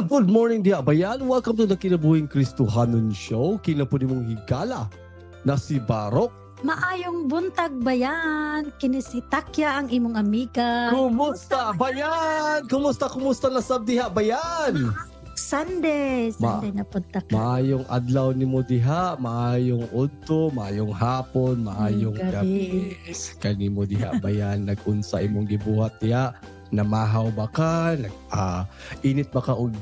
Good morning diha, bayan. Welcome to the Kinabuhing Kristohanon Show. Kinapo mong higala na si Barok. Maayong buntag, bayan. Kini si Takya, ang imong amiga. Kumusta, bayan? Kumusta, kumusta na sab diha, bayan? Sunday, Sunday na punta ka. Maayong adlaw nimo diha, maayong udto, maayong hapon, maayong gabi. Gabi. Kanimo diha, bayan, nagunsa imong gibuhat diha? Namahaw ba ka? Init ba ka og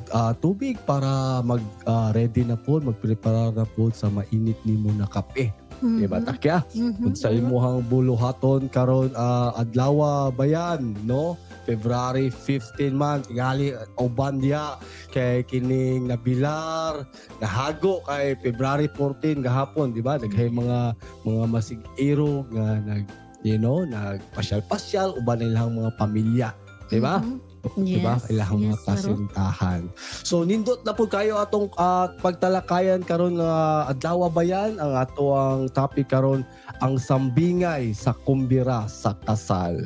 tubig para mag ready na po, magprepare na po sa mainit nimo na kape? Diba, Takya? Mhm. Unsa imuhang buluhaton karon adlawa, bayan, no? February 15 man, tingali uban diha kay kining nabilar, nahago kay February 14 gahapon, di ba? Naghay mga masig-iro nga nag nagpasyal-pasyal uban ilang mga pamilya, di ba? Mhm. Di ba? Yes, Ilang mga yes, Barok. kasintahan. So nindot na po kayo atong pagtalakayan karon nga adlaw, bayan. Ang ato ang topic karon, ang sambingay sa kumbira sa kasal,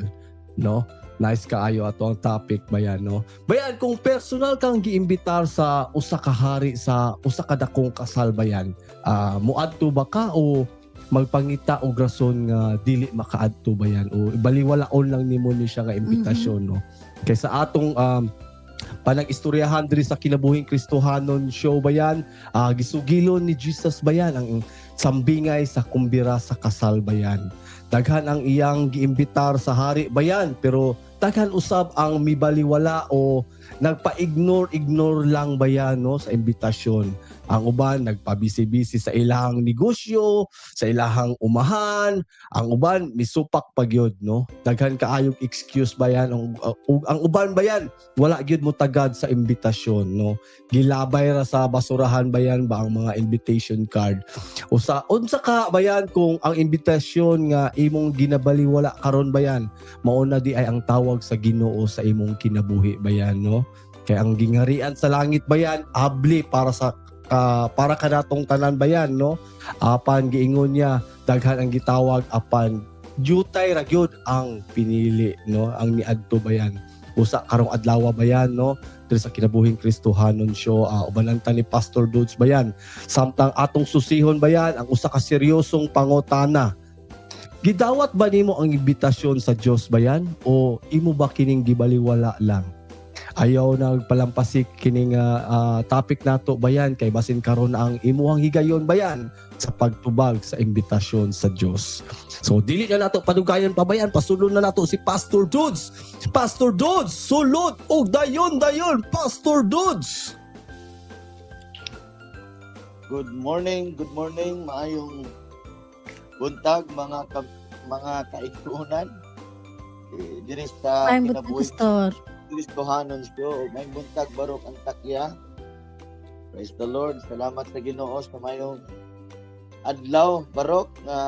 no? Nice kaayo ato ang topic, bayan, no? Bayan, kung personal kang giimbitar sa usa ka hari sa usa ka dakong kasal, bayan, muadto ba ka o magpangita og rason nga dili makaadto, bayan, o baliwalaon lang nimo ni siya nga imbitasyon, no? Kay sa atong panag-istoryahan diri sa Kinabuhing Kristohanon Show, bayan, gisugilon ni Jesus, bayan, ang sambingay sa kumbira sa kasal, bayan. Daghan ang iyang giimbitar sa hari, bayan, pero daghan usab ang mibaliwala o nagpa-ignore ignore lang, bayan, no, sa imbitasyon. Ang uban nagpabisi-bisi sa ilang negosyo, sa ilahang umahan, ang uban misupak pa gyud, no? Daghan kaayog excuse, bayan. Ang uban, bayan, wala gyud mo tagad sa imbitasyon, no? Gilabay ra sa basurahan, bayan, ba ang mga invitation card. Usa unsa ka, bayan, kung ang imbitasyon nga imong ginabaliwala karon, bayan, mao na di ay ang tawag sa Ginoo sa imong kinabuhi, bayan, no? Kay ang gingharian sa langit, bayan, abli para kanatong tanan, bayan, no? Apan giingon niya, daghan ang gitawag apan jutay ra gyud ang pinili, no, ang niadto, bayan. Usa karong adlaw, bayan, no, diri sa Kinabuhing Kristohanon Show, ubanan ta ni Pastor Dudes, bayan, samtang atong susihon, bayan, ang usa ka seryosong pangutana: Gidawat ba nimo ang imbitasyon sa Dios, bayan, o imo ba kining gibaliwala lang? Ayaw nagpalampasik kining topic nato, bayan, kay basin karon ang imuhang higayon, bayan, sa pagtubag sa imbitasyon sa Dios. So dili na nato padugayan pa, bayan, pasulod na nato si Pastor Dudes. Pastor Dudes, sulod og dayon dayon, Pastor Dudes. Good morning, maayong buntag mga kaigsuonan. Eh, diri sa Maayong buntag, Kinabuhi Pastor. Kristohanon Show. Maayong buntag, Barok and Takya. Praise the Lord. Salamat sa Ginoo sa mayong adlaw, Barok, nga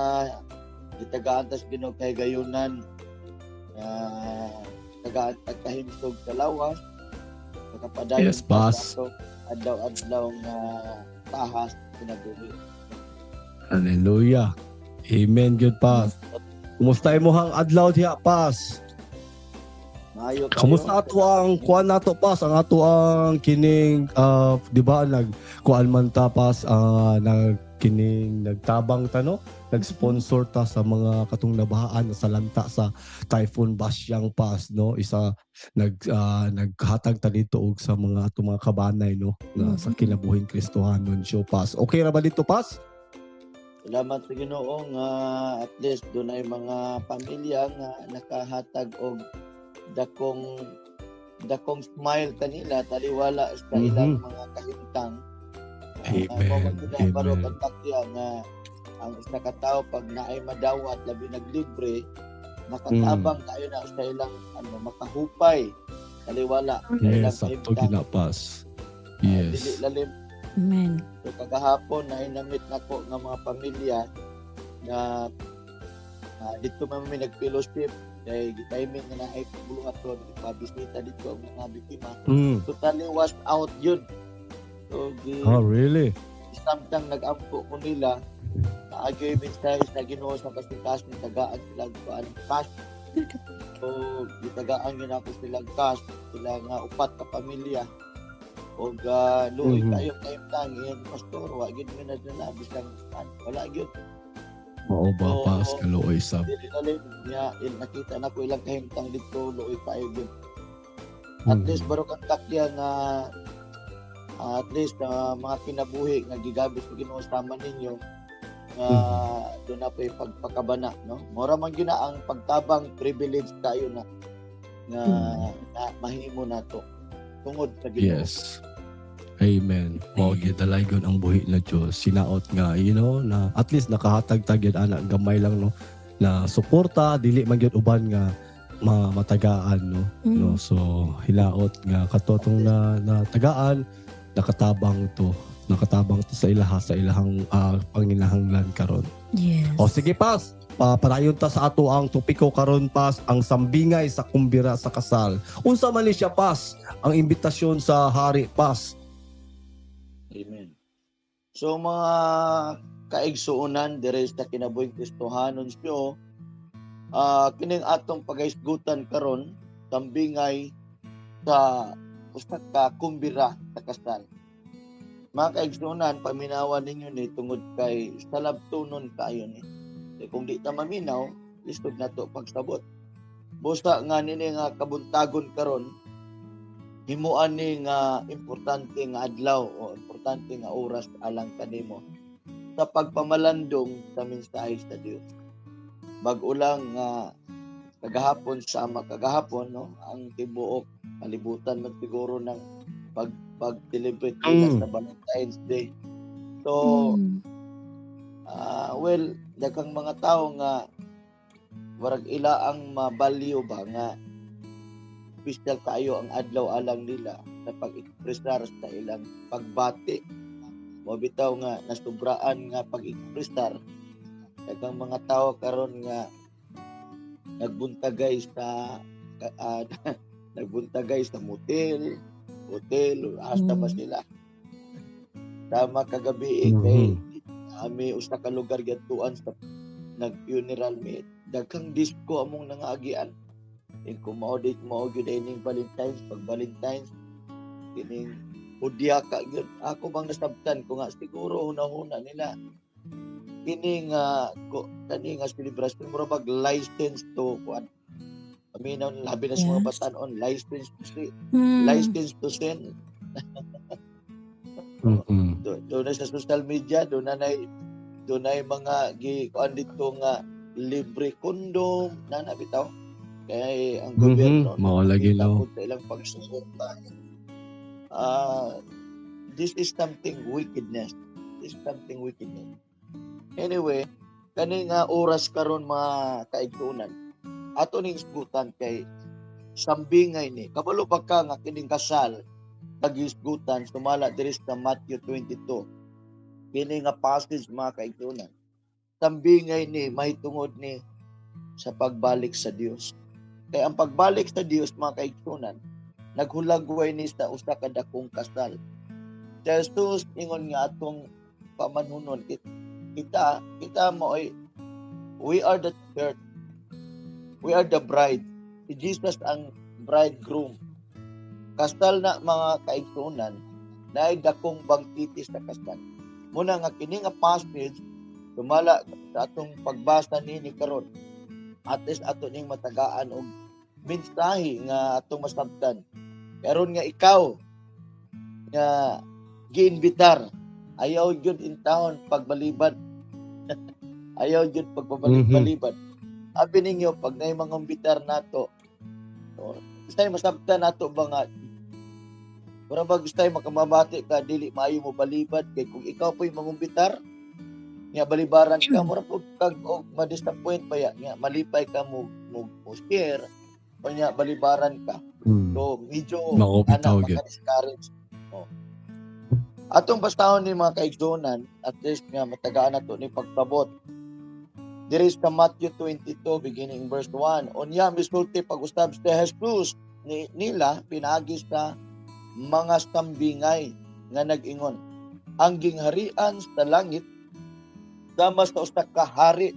gitagaan tas Ginoo kay gayunan nga tagaan tag kahimsog sa lawas. Makapadayon Yes, boss. ta sa atong adlaw-adlaw nga tahas kinabuhi. Hallelujah. Amen, good pas. Kumusta imong adlaw diha, pas? Maayo kayo. Kamusta ato ang kuan nato, pas, ang ato ang kining di ba nag kuan man ta, pas, nag kining nagtabang ta, no, nag-sponsor ta sa mga katong nabahaan na salanta sa Typhoon Basyang, pas, no? Isa naghatag ta dito og sa mga atong mga kabanay, no, na sa Kinabuhing Kristohanon Show, pas. Okay ra ba dito, pas? Salamat sa Ginoo nga at least dunay mga pamilya nga nakahatag og dakong dakong smile kanila taliwala sa ilang mga kahimtang. Amen. Mao man gyud ang Amen. Barok and Takya nga ang isa ka tawo pag naay madawat labi naglibre makatabang kayo na sa ilang ano, makahupay taliwala sa ilang Yes, sakto kahimtang. gina, pas. Dili lalim. Amen. So kagahapon na inamit nako nga mga pamilya na dito man mi nag-fellowship kay timing nga naay buluhaton ipabisita dito ang mga biktima. Totally washed out yun. So gi Oh, really? Samtang nag-ampo ko nila, naagay mensahe sa Ginoo sa kasing-kasing tagaan sila og kuan cash. So gitagaan gyud ako sila cash, sila nga upat ka pamilya. Og luoy kayo kahimtang iyan, pastor, wa gyud mi nadala bisan wala gyud. Mao ba, So, Pas, kaluoy sab. Dili na lang niya nakita na ko ilang kahimtang dito, luoy kayo gyud. At least barok ang takya nga at least mga kinabuhi nga gigabit sa Ginoo sama ninyo nga doon na po pagpakabana, no? Mora man gyud na ang pagtabang, privilege kayo na nga na mahimo nato tungod sa Ginoo. Yes. Amen. Mao gyud, dalaygon ang buhi na Dios. Sinaot nga na at least nakahatag ta gyud ana gamay lang, no, na suporta, dili man gyud uban nga matagaan, no. No, so hilaot nga katotong na natagaan, nakatabang to sa ilaha, sa ilahang panginahanglan karon. O sige, Pas, padayon ta sa ato ang topiko karon, Pas, ang sambingay sa kumbira sa kasal. Unsa man ni siya, Pas, ang imbitasyon sa hari, Pas? Amen. So mga kaigsuonan dire sa kinabuhing Kristohanon siyo, kining atong pagahisgutan karon, sambingay sa usa ka kumbira sa kasal. Mga kaigsuonan, paminawan ninyo ni tungod kay salabtonon kaayo ni. Kay kung di ta maminaw, lisod na to pagsabot. Busa nga nini nga kabuntagon karon, himuan ni nga importante nga adlaw o importante nga oras alang kanimo sa pagpamalandong sa mensahe sa Dios. Bag-o lang nga kagahapon, sama kagahapon, no, ang tibuok kalibutan man siguro ng pag-celebrate nila sa Valentine's Day. So well, daghang mga tao nga warag ila ang mabalyo ba nga special kayo ang adlaw alang nila sa pag-ekspresar sa ilang pagbati. Mo bitaw nga nasubraan nga pag-ekspresar, daghang mga tao karon nga nagbuntagay sa nagbuntagay sa motel, hotel, hasta pa sila. Tama kagabi kay ami usa ka lugar gadtuan sa nag-funeral mi. Daghang disco among nangaagian. Kung mao di mao gyud ay ning Valentine's, pag Valentine's kining hudya ka gyud. Ako bang nasabtan ko nga siguro hunahuna nila kini nga kani nga celebration mura bag license to kuan. Paminaw labi na sa mga batan-on, license to sin. License to sin. Doon na sa social media, doon na mga gi kuan dito nga libre kondom na na bitaw. Kaya ang gobyerno Mao lagi, no. sa ilang pagsuporta. This is something wickedness. This is something wickedness. Anyway, kani nga oras karon mga kaigsuonan, ato ning isgutan kay sambingay ni. Kabalo pa ka nga kining kasal pagisgutan sumala diri sa Matthew 22. Kini nga passage mga kaigsuonan, sambingay ni mahitungod ni sa pagbalik sa Dios. Kay ang pagbalik sa Dios mga kaigsuonan, naghulagway ni sa usa ka dakong kasal. Si Jesus ingon nga atong pamanhunon, kita mo ay we are the church. We are the bride. Si Jesus ang bridegroom. Kasal na mga kaigsuonan, naay dakong bangkete sa kasal. Muna nga kini nga passage sumala sa atong pagbasa nini karon. At least ato ning matagaan og mensahe nga atong masabtan. Karon nga ikaw nga giinbitar, ayaw gyud in town pagbalibad. Ayaw gyud pagpabalibad. Abi ninyo pag naay mga imbitar nato, so, gusto masabtan nato ba nga mura ba gusto makamabati ka dili maayo mo balibad kay kung ikaw po'y mangumbitar nga balibaran ka, mura po kag og ma-disappoint pa ya nga malipay ka mo mo share o nya balibaran ka. So medyo Mao bitaw ana gyud. maka-discourage. Oh. Atong basahon ni mga kaigsuonan, at least nga matagaan nato ni pagtabot. Diri sa Matthew 22 beginning verse 1. Unya misulti pag-usab si Jesus ni, nila pinaagi sa mga sambingay nga nag-ingon, ang gingharian sa langit sama sa usa ka hari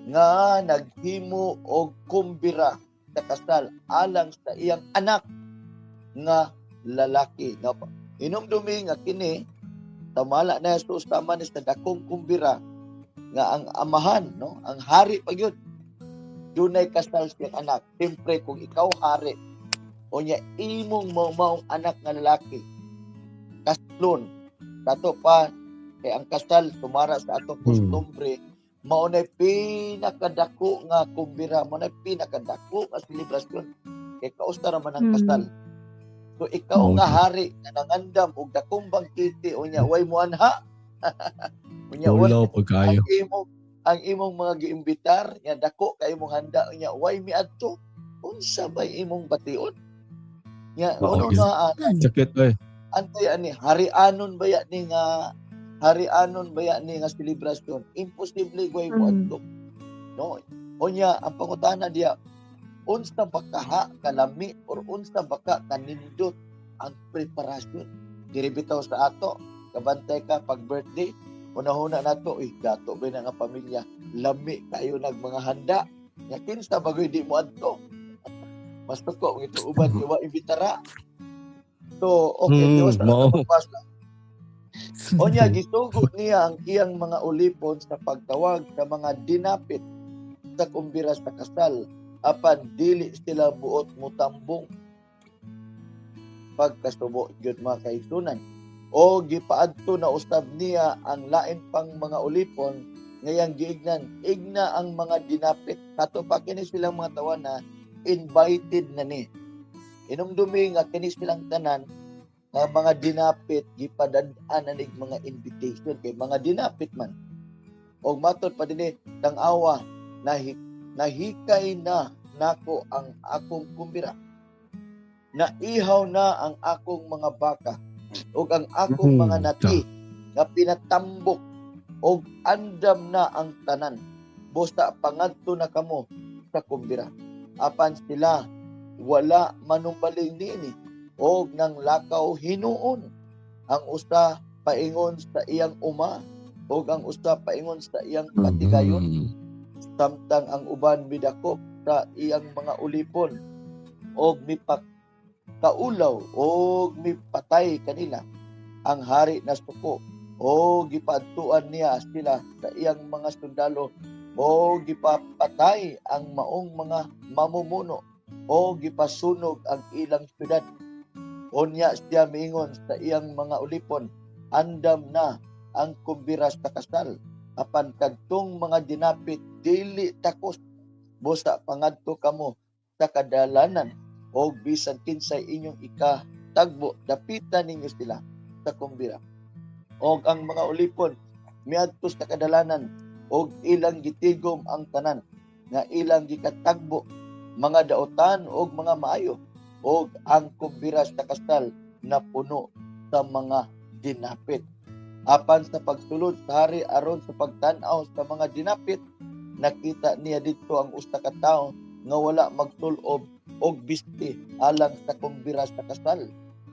nga naghimo og kumbira sa kasal alang sa iyang anak nga lalaki. No? Hinumdumi nga kini tamala na Jesus tama ni sa dakong kumbira nga ang amahan, no, ang hari pa gyud, dunay kasal siyang anak. Siyempre kung ikaw hari, unya imong mao-maong anak nga lalaki kaslon, kato pa kay ang kasal sumara sa atong kostumbre, mao nay pinakadako nga kumbira, mao nay pinakadako nga selebrasyon kay kausta ra man ang kasal. So ikaw nga hari nga nangandam og dakong bangkete, unya way moanha, unya Ulaw pag kayo. Ang imong mga giimbitar nga dako kay imong handa, unya way miadto, unsa bay imong bation nya? Mao Uno gyud. Na Sakit oy. Antay ani harianon baya ni nga selebrasyon, imposible way mo adto, no? Unya ang pangutana diya, unsa ba kaha kalami or unsa ba ka kanindot ang preparasyon? Diri bitaw sa ato, kabantay ka pag birthday, unahuna nato, "Uy, dato ba na nga pamilya, lami kayo nag mga handa." Nya kinsa bagoy di mo adto? Mas tuko ito uban kay wa imbitara. So okay, tiwas na mao. magbasa. Onya gisugo niya ang iyang mga ulipon sa pagtawag sa mga dinapit sa kumbira sa kasal, apan dili sila buot mutambong. Pagkasubo gyud, mga kaigsunan. O gipaadto na usab niya ang lain pang mga ulipon ngayang giignan, "Igna ang mga dinapit." Kato pa kini silang mga tawana invited na ni. Inumdumi nga kini silang tanan nga mga dinapit gipadad-an na nig mga invitation kay mga dinapit man. Og matod pa dinhi, "Tang-awa, nahikay na nako ang akong kumbira. Naihaw na ang akong mga baka ug ang akong mga nati nga pinatambok og andam na ang tanan. Busa pangadto na kamo sa kumbira." Apan sila wala manumbaling niini og nang lakaw hinuon. Ang usa paingon sa iyang uma ug ang usa paingon sa iyang katigayon, samtang ang uban midakop sa iyang mga ulipon og mipakaulaw og mipatay kanila. Ang hari nasuko o gipaadtuan niya sila sa iyang mga sundalo o gipapatay ang maong mga mamumuno o gipasunog ang ilang syudad. Unya siya miingon sa iyang mga ulipon, "Andam na ang kumbira sa kasal, apan kadtong mga dinapit dili takos. Busa pangadto kamo sa kadalanan og bisan kinsay inyong ikatagbo, dapitan ninyo sila sa kumbira." Og ang mga ulipon miadto sa kadalanan og ilang gitigom ang tanan nga ilang gikatagbo, mga daotan og mga maayo, og ang kumbira sa kasal napuno sa mga dinapit. Apan sa pagsulod sa hari aron sa pagtan-aw sa mga dinapit, nakita niya didto ang usa ka tawo nga wala magsul-ob og bisti alang sa kumbira sa kasal.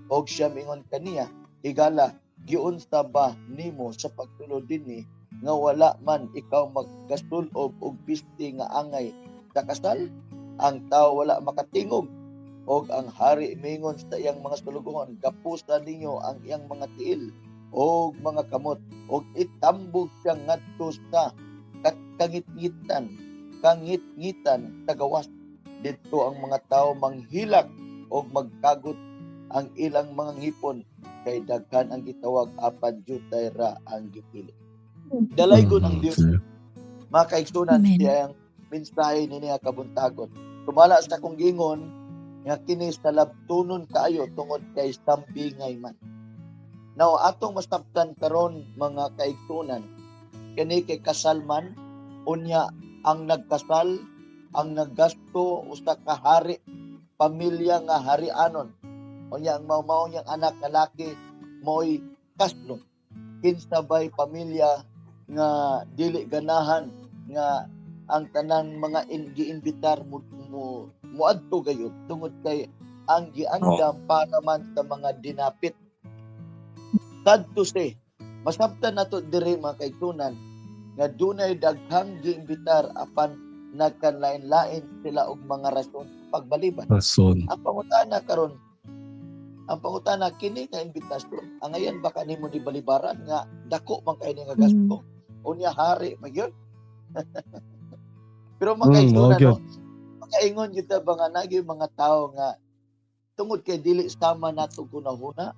Og siya mingon kaniya, "Higala, giunsa ba nimo sa pagsulod dinhi nga wala man ikaw magkasul-ob og bisti nga angay sa kasal?" Ang tao wala makatingog. Og ang hari mingon sa iyang mga sulugoon, "Gapusa ninyo ang iyang mga tiil og mga kamot og itambog siya ngadto sa kangitngitan sa gawas. Didto ang mga tao manghilak og magkagot ang ilang mga ngipon, kay daghan ang gitawag apan jutay ra ang gipili." Dalaygon ang Dios. Mga kaigsunan, Amen. siya ang mensahe ni nga kabuntagon. Tumala sa akong gingon nga kini sa labtunon kaayo tungod kay sambingay man. Now, atong masabtan karon, mga kaigsunan, kini kay kasal man, unya ang nagkasal, ang naggasto usa ka hari, pamilya nga harianon. Unya ang mao niyang anak nga laki mo'y kaslon. Kinsa bay pamilya nga dili ganahan nga ang tanan mga giimbitar mo moadto gayud tungod kay ang giandam para man sa mga dinapit? Sad to say, masabtan nato diri, mga kaigsunan, nga dunay daghang giimbitar apan nagkanlain-lain sila og mga rason sa pagbaliban. Rason. Ang pangutana karon, Ang pangutana kini nga imbitasyon, angayan ba kanimo ni balibaran nga dako man kay ni nga gasto? Unya hari man gyud. Pero makaigsunan, no? Makaingon gyud ta ba nga nagi mga tao nga tungod kay dili sama nato kunahuna,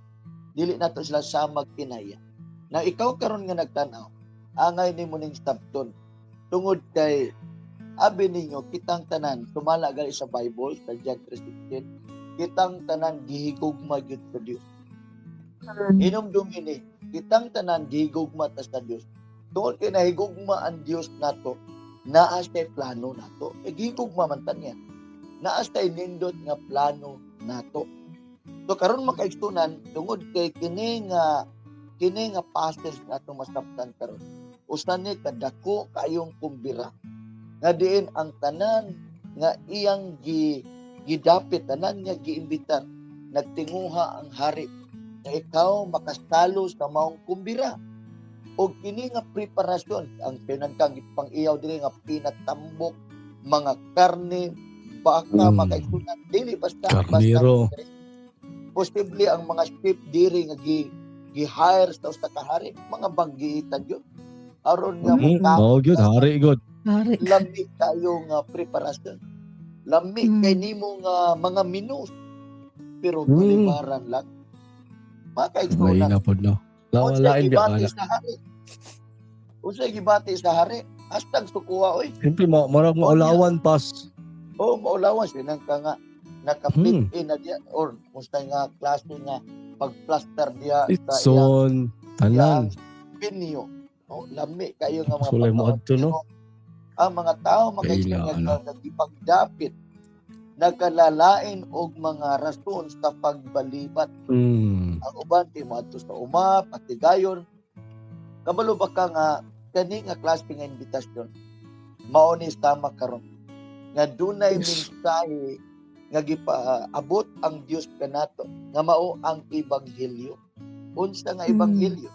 dili nato sila sama kinaya. Na ikaw karon nga nagtan-aw, angay nimo ning sabton. Tungod kay abi ninyo kitang tanan sumala gali sa Bible sa John 3:16, kitang tanan gihigugma gyud sa Dios. Hinumdum ini, kitang tanan gihigugma ta sa Dios. Tungod kay nahigugma ang Dios nato, naa siya plano nato. E gihigugma man ta niya. Naa siya nindot nga plano nato. So karon makaigsunan tungod kay kini nga passage nga atong masabtan karon. Usa ni kadako kayong kumbira. Nga diin ang tanan nga iyang gidapit, tanan nga giimbitar, nagtinguha ang hari na ikaw makasalo sa maong kumbira. O kini nga preparasyon, ang pinangkang pang-iyaw diri nga pinatambok, mga karne, baka, makaigsunan, dili basta Karniro. Basta posible ang mga ship diri nga gi-hire sa usa ka hari, mga banggiitan yun. Aron nga Oh, good, hari good. Hari. Lami kayo nga preparasyon. Lami kay nimo nga mga menu. Pero balibaran lang. Makaigsunan. May na pod no. Lawalain biya kana. Unsay gibati sa hari? Hastag sukuha oy. Siyempre marag maulawan pas. Oh, maulawan sinang ka nga naka-fit in na diya or unsay nga klase nga pagplaster diya sa iyang tanan pinyo. Oh, lami kayo nga mga sulay mo adto no. Ang mga tao makaigsunan nga nagipagdapit, nagkalalain og mga rason sa pagbalibat. Ang uban kay moadto sa uma, patigayon. Kabalo ba ka nga kani nga klase nga imbitasyon mao ni sama karon nga dunay mensahe nga gipaabot ang Dios kanato nga mao ang ebanghelyo. Unsa nga ebanghelyo?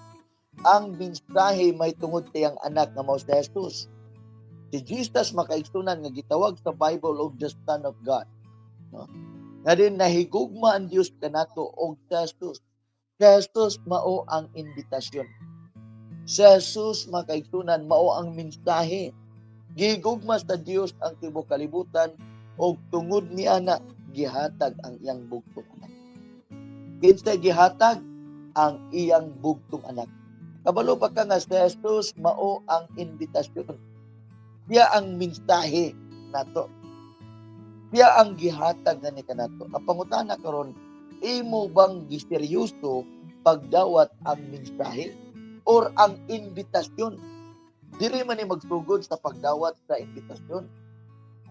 Ang mensahe may tungod kayang anak nga mao si Jesus. Si Jesus makaigsunan nga gitawag sa Bible og the Son of God. No? Nga din nahigugma ang Dios kanato og si Jesus. Si Jesus mao ang imbitasyon. Si Jesus makaigsunan mao ang mensahe. Gigugma sa Dios ang tibuok kalibutan og tungod niana gihatag ang iyang bugtong anak. Kinsa gihatag ang iyang bugtong anak? Kabalo pa ka nga si Jesus mao ang imbitasyon. Siya ang mensahe nato. Siya ang gihatag na ni kanato. Ang pangutana karon, imo bang giseryoso pagdawat ang mensahe or ang imbitasyon? Diri man ni magsugod sa pagdawat sa imbitasyon.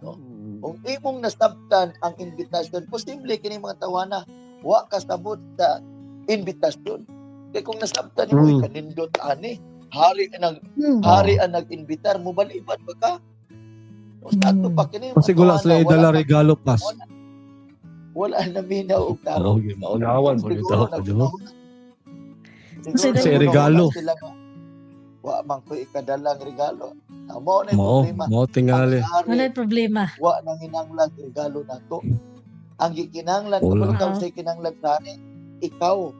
No? Kung imong nasabtan ang imbitasyon, posible kini mga tawana wa kasabot sa imbitasyon. Kay kung nasabtan nimo kanindot ani, hari ang hari ang nag-imbitar mo, balibat ba ka? Sa ato pa kini kasi wala sila idala regalo pas. Wala na minaw og tarong. Okay, maunawan po ito, di ba? Kasi regalo. Wa man ko ikadalang regalo. Mao na problema. Mao tingali. Wala problema. Wa nang hinanglan regalo nato. Ang gikinanglan kung ikaw sa kinanglan sa hari, ikaw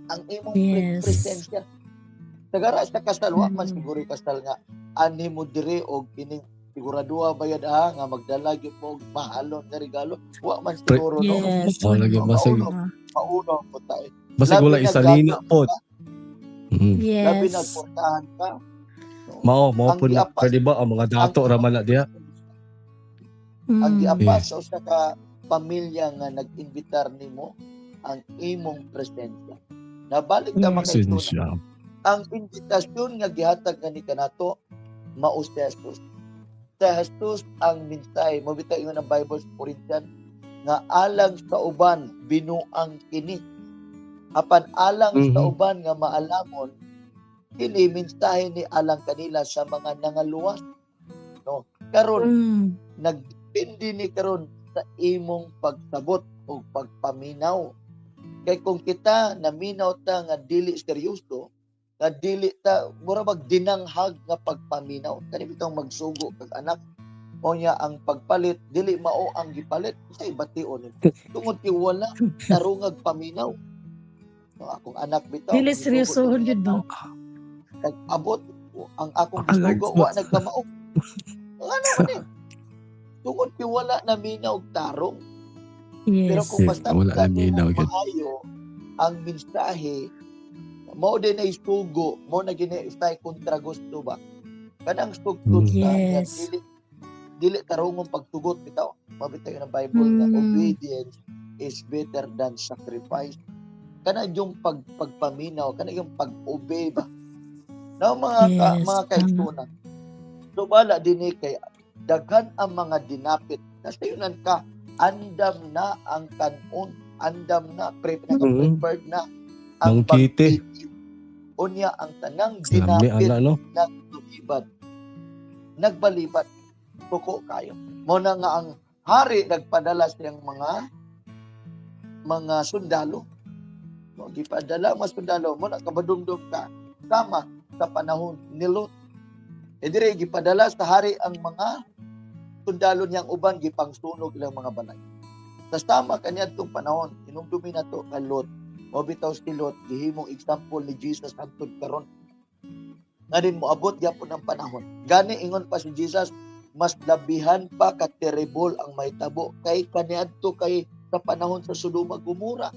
ang imong presensya. Tagara sa kasal, wa man siguro kasal nga ani mo diri og kining siguraduha bayad ha nga magdala gyud mo og mahalon nga regalo. Wa man siguro no. Yes. Oh, lagi basig. Mauno po tayo. Basig wala isalina pod. Yes. Labi nagportahan ka. Mao po na. Pwede ba ang mga dato raman na diya? Ang giapas sa usa ka pamilya nga nag-imbitar nimo ang imong presensya. Nabalik ta makaigsunan. Ang imbitasyon nga gihatag nga ni kanato mao si Jesus. Si Jesus ang mensahe. Mo bitaw ingon ang Bible sa Corinthian nga alang sa uban binuang kini. Apan alang sa uban nga maalamon kini mensahe ni alang kanila sa mga nangaluwas. No. Karon nagdepende ni karon sa imong pagsabot o pagpaminaw. Kay kung kita naminaw ta nga dili seryoso, nga dili ta mura bag dinanghag nga pagpaminaw. Kani bitong magsugo kag anak o niya ang pagpalit dili mao ang gipalit, unsay bation nimo? Tungod kay wala tarungag paminaw. No, akong anak bitaw. Dili gisugo seryosohon sa yun ba? Pag abot ang akong Alag gisugo, wa nagkamao. Ano man eh? Tungod kay wala na minaw og tarong. Pero Yes. kung basta Wala na minaw gyud. maayo ang mensahe, mao din ay sugo, mao na gini stay kontra gusto ba. Kanang sugtod ka, Yes. dili dili tarongong pagtugot bitaw. Mabitaw yun ang Bible nga obedience is better than sacrifice. Kana yung pagpaminaw, kana yung pag-obey ba. Now mga ka, mga kaigsunan. So bala dinhi kay daghan ang mga dinapit. Nasayunan ka, andam na ang kanon, andam na prepared na ang Bangkite. bangkite. Unya ang tanang Lami dinapit ana, no? nagbalibad. Nagbalibad. Tuko kayo. Mo na nga ang hari nagpadala siyang mga sundalo. Mo gipadala ang mga sundalo, mo na kabadumdum ka sama sa panahon ni Lot. E dire gipadala sa hari ang mga sundalo niyang uban, gipangsunog ilang mga balay. Sa sama kaniadtong panahon, hinumdumi na to kay Lot. Mo bitaw si Lot gihimong example ni Jesus hangtod karon. Nga din moabot gyapon ang panahon. Gani ingon pa si Jesus, mas labihan pa ka terrible ang mahitabo kay kaniadto kay sa panahon sa Sodoma Gomora.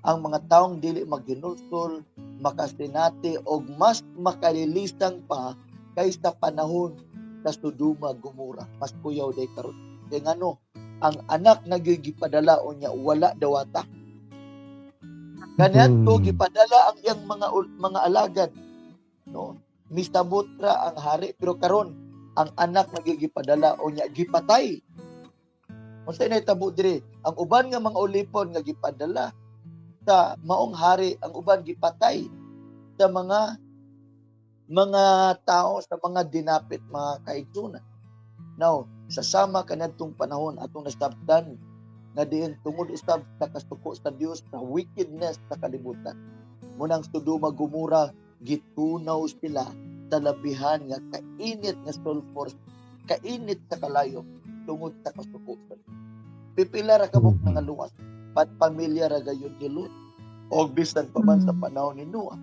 Ang mga taong dili maghinulsol, makasinati og mas makalilisang pa kaysa panahon sa Sodoma Gomora. Mas kuyaw day karon. Kay ngano, ang anak na gyud gipadala unya wala dawata. Kaniadto gipadala ang iyang mga alagad. No, misabot ra ang hari, pero karon ang anak na gyud gipadala unya gipatay. Unsay nahitabo diri? Ang uban nga mga ulipon nga gipadala sa maong hari, ang uban gipatay sa mga tao, sa mga dinapit, mga kaigsunan. Now, sa sama kanadtong panahon atong nasabtan nga diin tungod usab sa kasuko sa Dios sa wickedness sa kalibutan. Munang Sodoma Gomora gitunaw sila sa labihan nga kainit nga sulfur, kainit sa kalayo tungod sa kasuko sa Dios. Pipila ra kabuk nga luwas, pat pamilya ra gayud ni Lot. Og bisan pa man sa panahon ni Noah,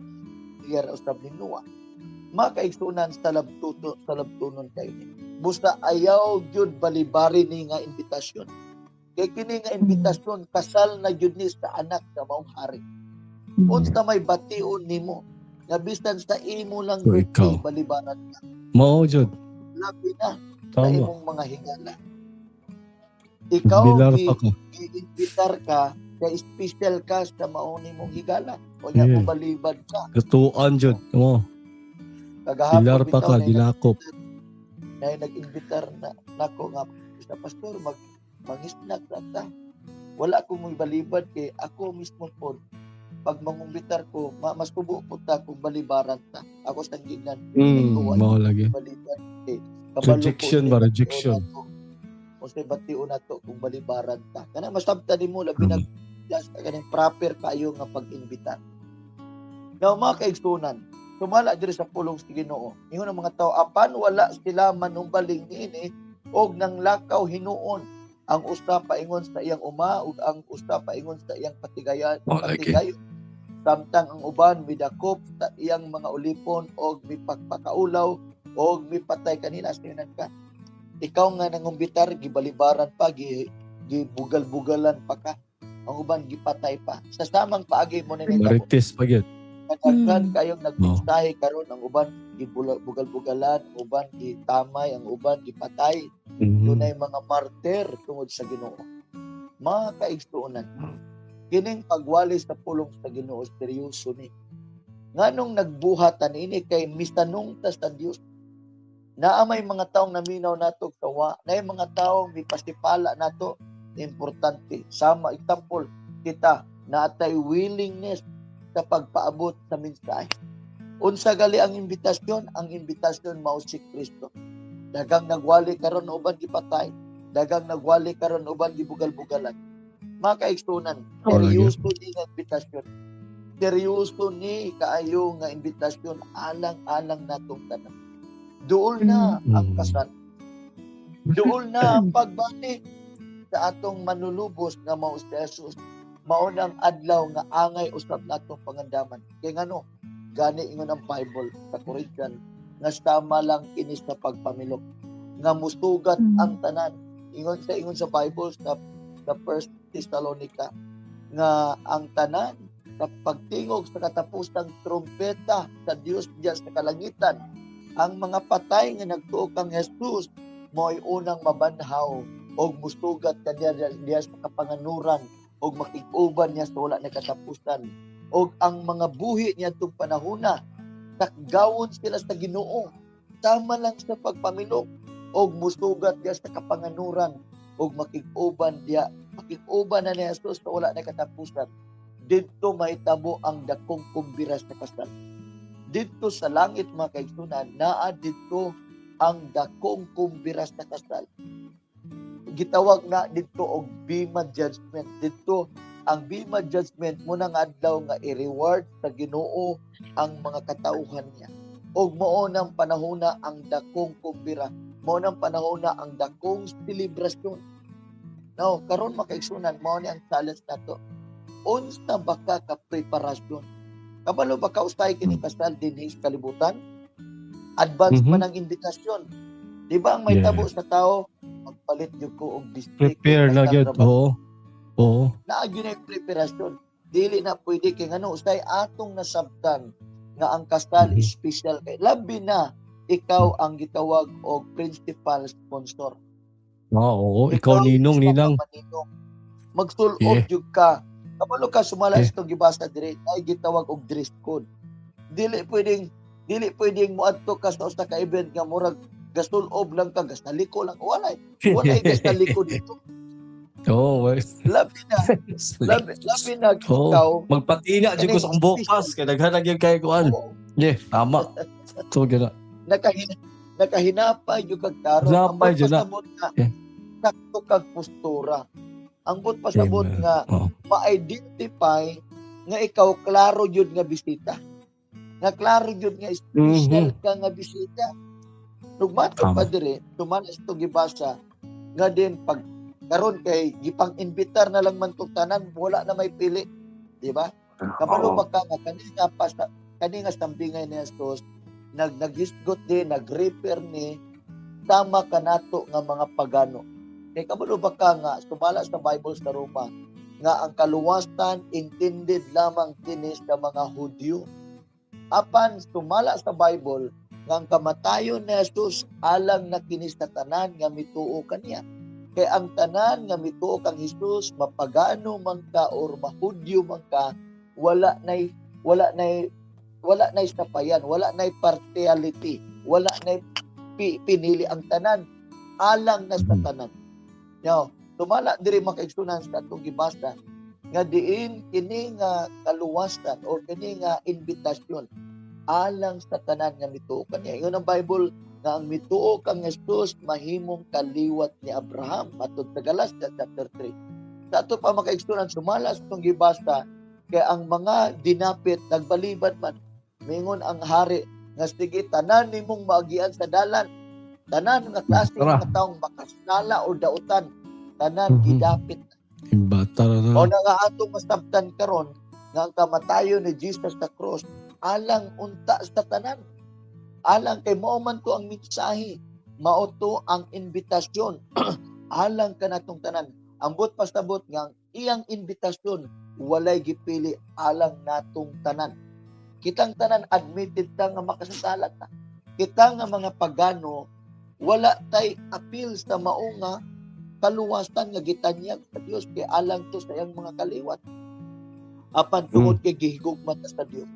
iya ra usab ni Noah. Mga kaigsunan, sa labtuto, sa labtunon kayo ni. Busa ayaw gyud balibari ni nga imbitasyon. Kay kini nga imbitasyon kasal na gyud ni sa anak sa maong hari. Unsa may bation nimo nga bisan sa imo lang So, birthday ikaw. balibaran ka. Mao jud. Labi na sa Tama. imong mga higala. Ikaw Bilar pa ka. giimbitar ka kay special ka sa mao nimong higala. O nya mo balibad ka. Katuan jud. Mo. Kagahapon Bilar pa bitaw ka, na gilakop. na nag-imbitar na nako nga sa pastor mangisnag ta. Wala ko mo'y balibad kay ako mismo po pag mangumbitar ko mas kubo po ta kung balibaran ta. Ako sa gignan Mao lagi. Balibad kay kabalo ko Rejection ba, rejection. O say bation nato kung balibaran ta. Kana masabta nimo labi na just kaning proper kayo nga pag-imbitar. Now mga kaigsunan, sumala diri sa pulong sa Ginoo. Ingon ang mga tao, apan wala sila manumbaling niini og nang lakaw hinuon ang usa paingon sa iyang uma ug ang usa paingon sa iyang patigayan, Oh, okay. patigayon. Samtang ang uban midakop sa iyang mga ulipon og mipagpakaulaw og mipatay kanina sayunan ka. Ikaw nga nangumbitar gibalibaran pa, gibugal-bugalan pa ka. Ang uban gipatay pa. Sa samang paagi mo na nitabo. Marites pa gyud. Kadaghan kayong nagmensahe karon, ang uban gibugal-bugalan, ang uban gitamay, ang uban gipatay. Dunay mga martir tungod sa Ginoo. Mga kaigsuonan, kining pagwali sa pulong sa Ginoo seryoso ni. Nganong nagbuhatan ini kay misanong ta sa Dios. Naa may mga taong naminaw nato kawa, naay mga taong mipasipala nato, importante. Sama example kita naatay willingness sa pagpaabot sa mensahe. Unsa gali ang imbitasyon? Ang imbitasyon mao si Kristo. Dagang nagwali karon uban gipatay, dagang nagwali karon uban gibugal-bugalan. Mga kaigsunan, seryoso ni nga imbitasyon. Seryoso ni kaayo nga imbitasyon alang-alang natong tanan. Duol na ang kasal. Duol na ang pagbalik sa atong manlulubos nga mao si Jesus. Mao nang adlaw nga angay usab natong pangandaman. Kay ngano, gani ingon ang Bible sa Corinthians nga sama lang kini sa pagpamilok nga musugat ang tanan. Ingon sa Bible sa First Thessalonica nga ang tanan sa pagtingog sa katapusang trumpeta sa Dios diya sa kalangitan, ang mga patay nga nagtuo kang Jesus mo'y unang mabanhaw og musugat kaniya diya sa kapanganuran og makig-uban niya sa wala na katapusan. Og ang mga buhi niya itong panahona, takgawon sila sa Ginoo sama lang sa pagpamilok og musugat diya sa kapanganuran og makig-uban diya, makig-uban na ni Jesus sa wala na katapusan. Didto mahitabo ang dakong kumbira sa kasal. Didto sa langit, mga kaigsunan, naa didto ang dakong kumbira sa kasal. Gitawag na didto og Bema Judgment. Didto ang Bema Judgment mo nga adlaw nga i-reward sa Ginoo ang mga katauhan niya. Og mao nang panahona ang dakong kumbira, mao nang panahona ang dakong selebrasyon. Now, karon, mga kaigsunan, mao ni ang challenge nato. Unsa ba ka ka preparasyon? Kabalo ba ka usahay kini kasal dinhi sa kalibutan? Advance man ang imbitasyon. Di ba ang may tabo sa tao, magpalit jud ko og display. Prepare na gyud. Oo. Oo. Naa gyud na preparasyon. Dili na pwede kay ngano, usay atong nasabtan nga ang kasal special kay labi na ikaw ang gitawag og principal sponsor. Oo, ikaw ninong, isa ka ninang. Maninong. Magsul-ob jud ka. Kabalo ka sumala sa itong gibasa dire ay gitawag og dress code. Dili pwedeng moadto ka sa usa ka event nga murag gasul-ob lang ka, gasaliko lang. Walay, walay gasaliko dito. Oo. Well. Labi na, labi, labi na ikaw. Magpatina jud ko sa akong bukas kay daghan na gyud kay kuan. Yeah, tama. So gina. Nakahinapay jud kag tarong. Hinapay Ang jud na. pasabot nga sakto kag postura. Ang but pasabot Amen. nga ma-identify nga ikaw klaro jud nga bisita. Nga klaro jud nga special ka nga bisita. Nugmato pa dire, tuman ito gibasa nga din pag karon kay gipang imbitar na lang man tong tanan, wala na may pili, di ba? Kabalo ba ka nga kani nga pasa, kani nga sambingay ni Jesus naghisgot din, nag-refer ni sama kanato nga mga pagano. Kay kabalo ba ka nga sumala sa Bible sa Roma nga ang kaluwasan intended lamang kini sa mga Hudyo. Apan sumala sa Bible nga ang kamatayon ni Jesus alang na kini sa tanan nga mituo kaniya. Kay ang tanan nga mituo kang Jesus, mapagano man ka or mahudyo man ka, wala nay sapayan, wala nay partiality, wala nay pinili ang tanan, alang na sa tanan. Now, tumala diri, mga kaigsunan, sa atong gibasa nga diin kini nga kaluwasan or kini nga imbitasyon alang sa tanan nga mituo kaniya. Ingon ang Bible nga ang mituo kang Jesus mahimong kaliwat ni Abraham matud sa Galatia chapter 3. Sa ato pa, mga kaigsunan, sumala sa atong gibasa kay ang mga dinapit nagbalibad man. Mingon ang hari nga sige, tanan nimong maagian sa dalan, tanan nga klase Tara. nga taong makasala o dautan, tanan gidapit. Imbata na. Mao na nga atong masabtan karon nga ang kamatayon ni Jesus sa cross alang unta sa tanan. Alang kay mao man to ang mensahe, mao to ang imbitasyon alang kanatong tanan. Ambot pasabot nga ang iyang imbitasyon walay gipili, alang natong tanan. Kitang tanan admitted ta nga makasasala ta. Kita nga mga pagano wala tay apil sa mao nga kaluwasan nga gitanyag sa Dios kay alang to sa iyang mga kaliwat. Apan tungod kay gihigugma ta sa Dios,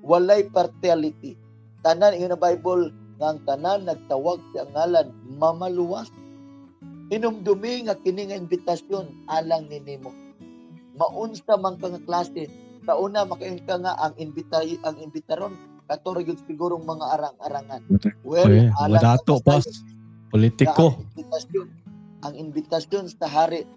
walay partiality. Tanan, ingon ang Bible nga ang tanan nagtawag sa ngalan mamaluwas. Hinumdumi nga kini nga imbitasyon alang ninimo. Maunsa man ka nga klase. Sa una makaingon ka nga ang imbitaron kato ra gyud sigurong mga arang-arangan. Well, Okay, mga alang dato sa pas. Politiko. Ang imbitasyon sa hari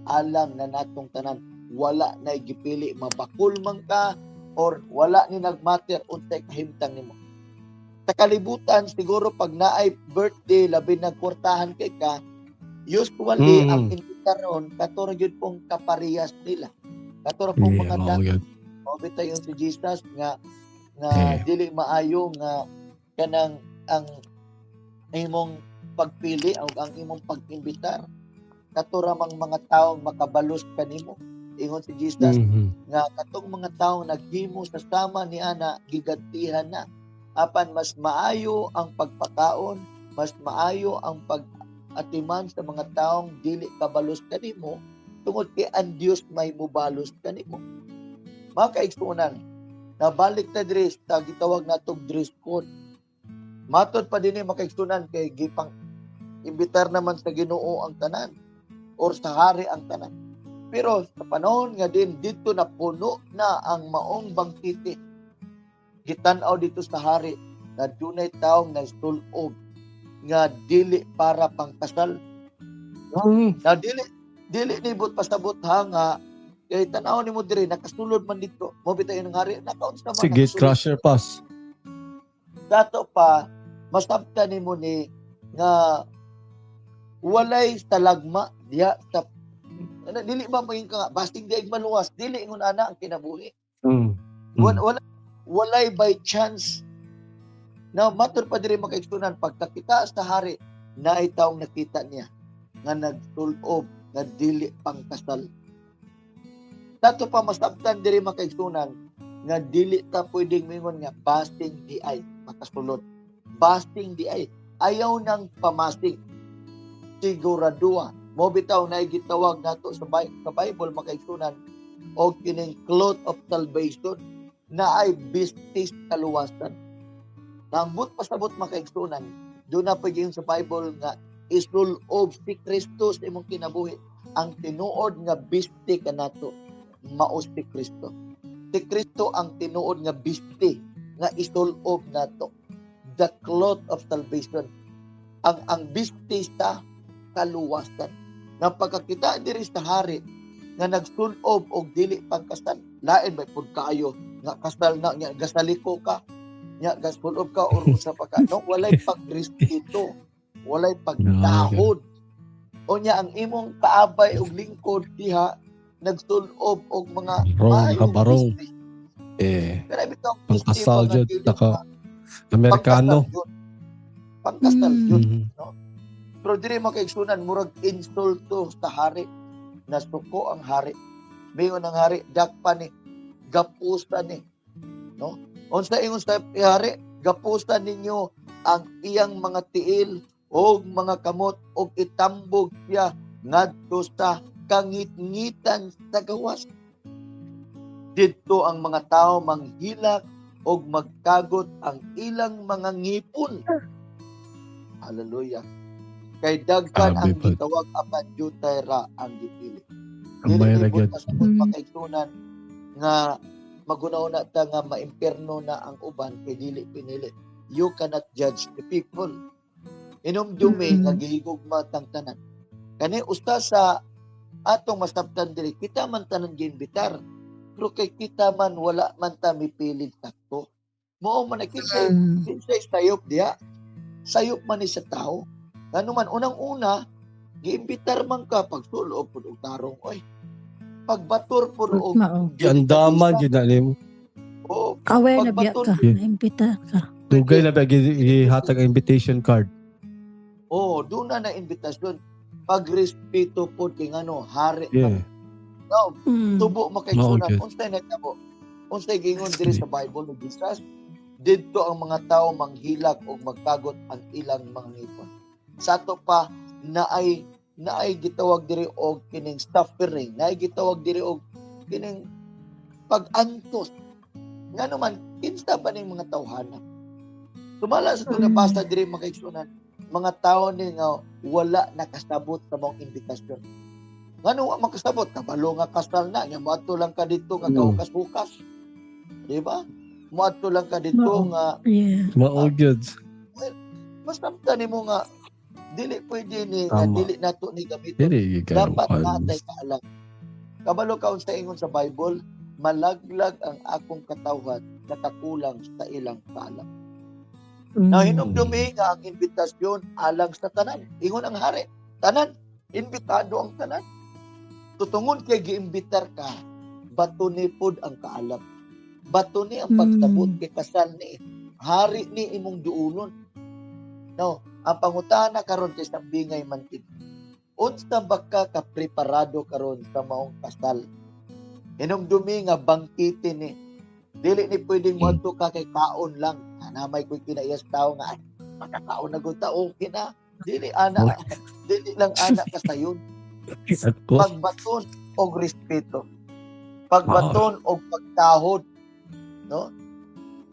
alang na natong tanan, wala na gipili mabakul man ka or wala ni nagmatter unsay kahimtang nimo sa kalibutan. Siguro pag naay birthday, labi nagkwartahan kay ka, usually ang imbitaron kato ra gyud pong kaparehas nila. Kato ra pong Yeah, mga mao gyud. Mao bitaw yung si Jesus nga nga dili maayo nga kanang ang imong pagpili o ang imong pag-imbitar kato ra mang mga tawo makabalos kanimo. Ingon si Jesus nga katong mga tawo naghimo sa sama ni ana gigantihan na. Apan mas maayo ang pagpakaon, mas maayo ang pag-atiman sa mga taong dili kabalos kanimo tungod kay ang Dios may mubalos kanimo. Mga kaigsuonan, nabalik ta diri sa gitawag natong dress code. Matod pa dinhi, makaigsuonan, kay gipang imbitar naman sa Ginoo ang tanan or sa hari ang tanan. Pero sa panahon nga din dito na puno na ang maong bangkete, gitan-aw dito sa hari na dunay taong nagsul-ob nga dili para pangkasal. Na dili dili nibot pasabot ha nga kay tan-aw nimo diri nakasulod man dito. Mo bitaw ng hari nakaunsa man Si gate nakasulod. crasher pass. Dato pa masabtan nimo ni nga walay talagma diha sa ano, dili ba maging ka nga basting di maluwas, dili ingon ana ang kinabuhi. Wala, wala walay by chance. Now matur pa diri, makaigsuonan, pagkakita sa hari naay taong nakita niya nga nagtul-ob nga dili pangkasal. Dato pa masabtan diri, makaigsuonan, nga dili ta pwedeng mingon nga basting di ay makasulod. Basting di ay, ayaw nang pamasing. Siguraduha. Mo bitaw na gitawag nato sa Bible, makaigsuonan, og kining cloth of salvation na ay bistis kaluwasan. Tambot pasabot, makaigsuonan, doon na pwede sa Bible nga isulob si Kristo sa imong kinabuhi. Ang tinuod nga bisti kanato mao si Kristo. Si Kristo ang tinuod nga bisti nga isulob nato. The cloth of salvation. Ang bisti sa kaluwasan. Nga pagkakita diri sa hari nga nagsulob og dili pangkasal, lain may pud kaayo nga kasal na nya gasaliko ka nya gasulob ka or usa pa ka, no, walay pagrespeto, walay pagtahod. O nya ang imong kaabay og lingkod diha nagsulob og mga Barong, maayong nakabarong. bisti. Eh, Pero bitaw bisti pangkasal ba nga jud, dili Amerikano. pangkasal jud. Pangkasal jud. Pero diri, makaigsuonan, murag insulto sa hari. Nasuko ang hari. Mingon ang hari, dakpa ni, gapusan ni. No? Unsa ingon sa hari, gapusan ninyo ang iyang mga tiil og mga kamot og itambog siya ngadto sa kangitngitan sa gawas. Didto ang mga tao manghilak og magkagot ang ilang mga ngipon. Hallelujah. Kay daghan ang Grabe pod. gitawag apan jutay ra ang gipili. Kamay ra Dili gyud. pasabot, makaigsuonan, nga magunaw na ta nga maimpierno na ang uban kay dili pinili. You cannot judge the people. Inumdumi nga gihigugma tang tanan. Kani usta sa atong masabtan diri, kita man tanan giimbitar. Pero kay kita man wala man ta mipilig sakto. Mao man na kinsay kinsay sayop diha. Sayop man ni sa tao. Ngano man unang-una giimbitar man ka, pagsulob pud og tarong oy. Pagbator pud og Mao. Giandaman gyud na nimo. Oo, Aware na biya Pagbaton. ka. Naimbita ka. Dugay na ba gihatag ang invitation card? Oo, doon na na imbitasyon. Pagrespeto pod kay ngano hari. No, tubo makaigsuonan. Mao gyud. Unsay nagtabo? Unsay giingon diri sa Bible ni Jesus? Didto ang mga tao manghilak og magkagot ang ilang mga ngipon. Sa ato pa naay gitawag diri og kining suffering, naay gitawag diri og kining pag-antos. Ngano man kinsa ba ning mga tawhana? Sumala sa itong nabasa diri, makaigsuonan, mga tao ni nga wala nakasabot sa maong imbitasyon. Ngano wa makasabot? Kabalo nga kasal na, nya moadto lang ka dito nga gahukas-hukas. Di ba? Moadto lang ka dito Mao. nga Mao gyud. Masabtan nimo nga dili pwede ni nga Tama. dili nato ni gamiton. Dili gyud kayo. Dapat natay kaalam. Kabalo ka unsa ingon sa Bible, malaglag ang akong katawhan nakakulang sa ilang kaalam. Na hinumdumi nga ang imbitasyon alang sa tanan. Ingon ang hari, tanan, imbitado ang tanan. Tutungod kay giimbitar ka, Bato ni pod ang kaalam. Bato ni ang pagsabot kay kasal ni. Hari ni imong duulon. No, ang pangutana karon kay sambingay man kini. Unsa ba ka kapreparado karon sa maong kasal? Hinumdumi nga bangkete ni. Dili ni pwedeng moadto ka kay kaon lang. Anamay ko'y kinaiyas tao nga ay, makakaon na gud ta, okay na. Dili ana, dili lang ana kasayon. Ako. Pagbaton og respeto. Pagbaton og pagtahod, no?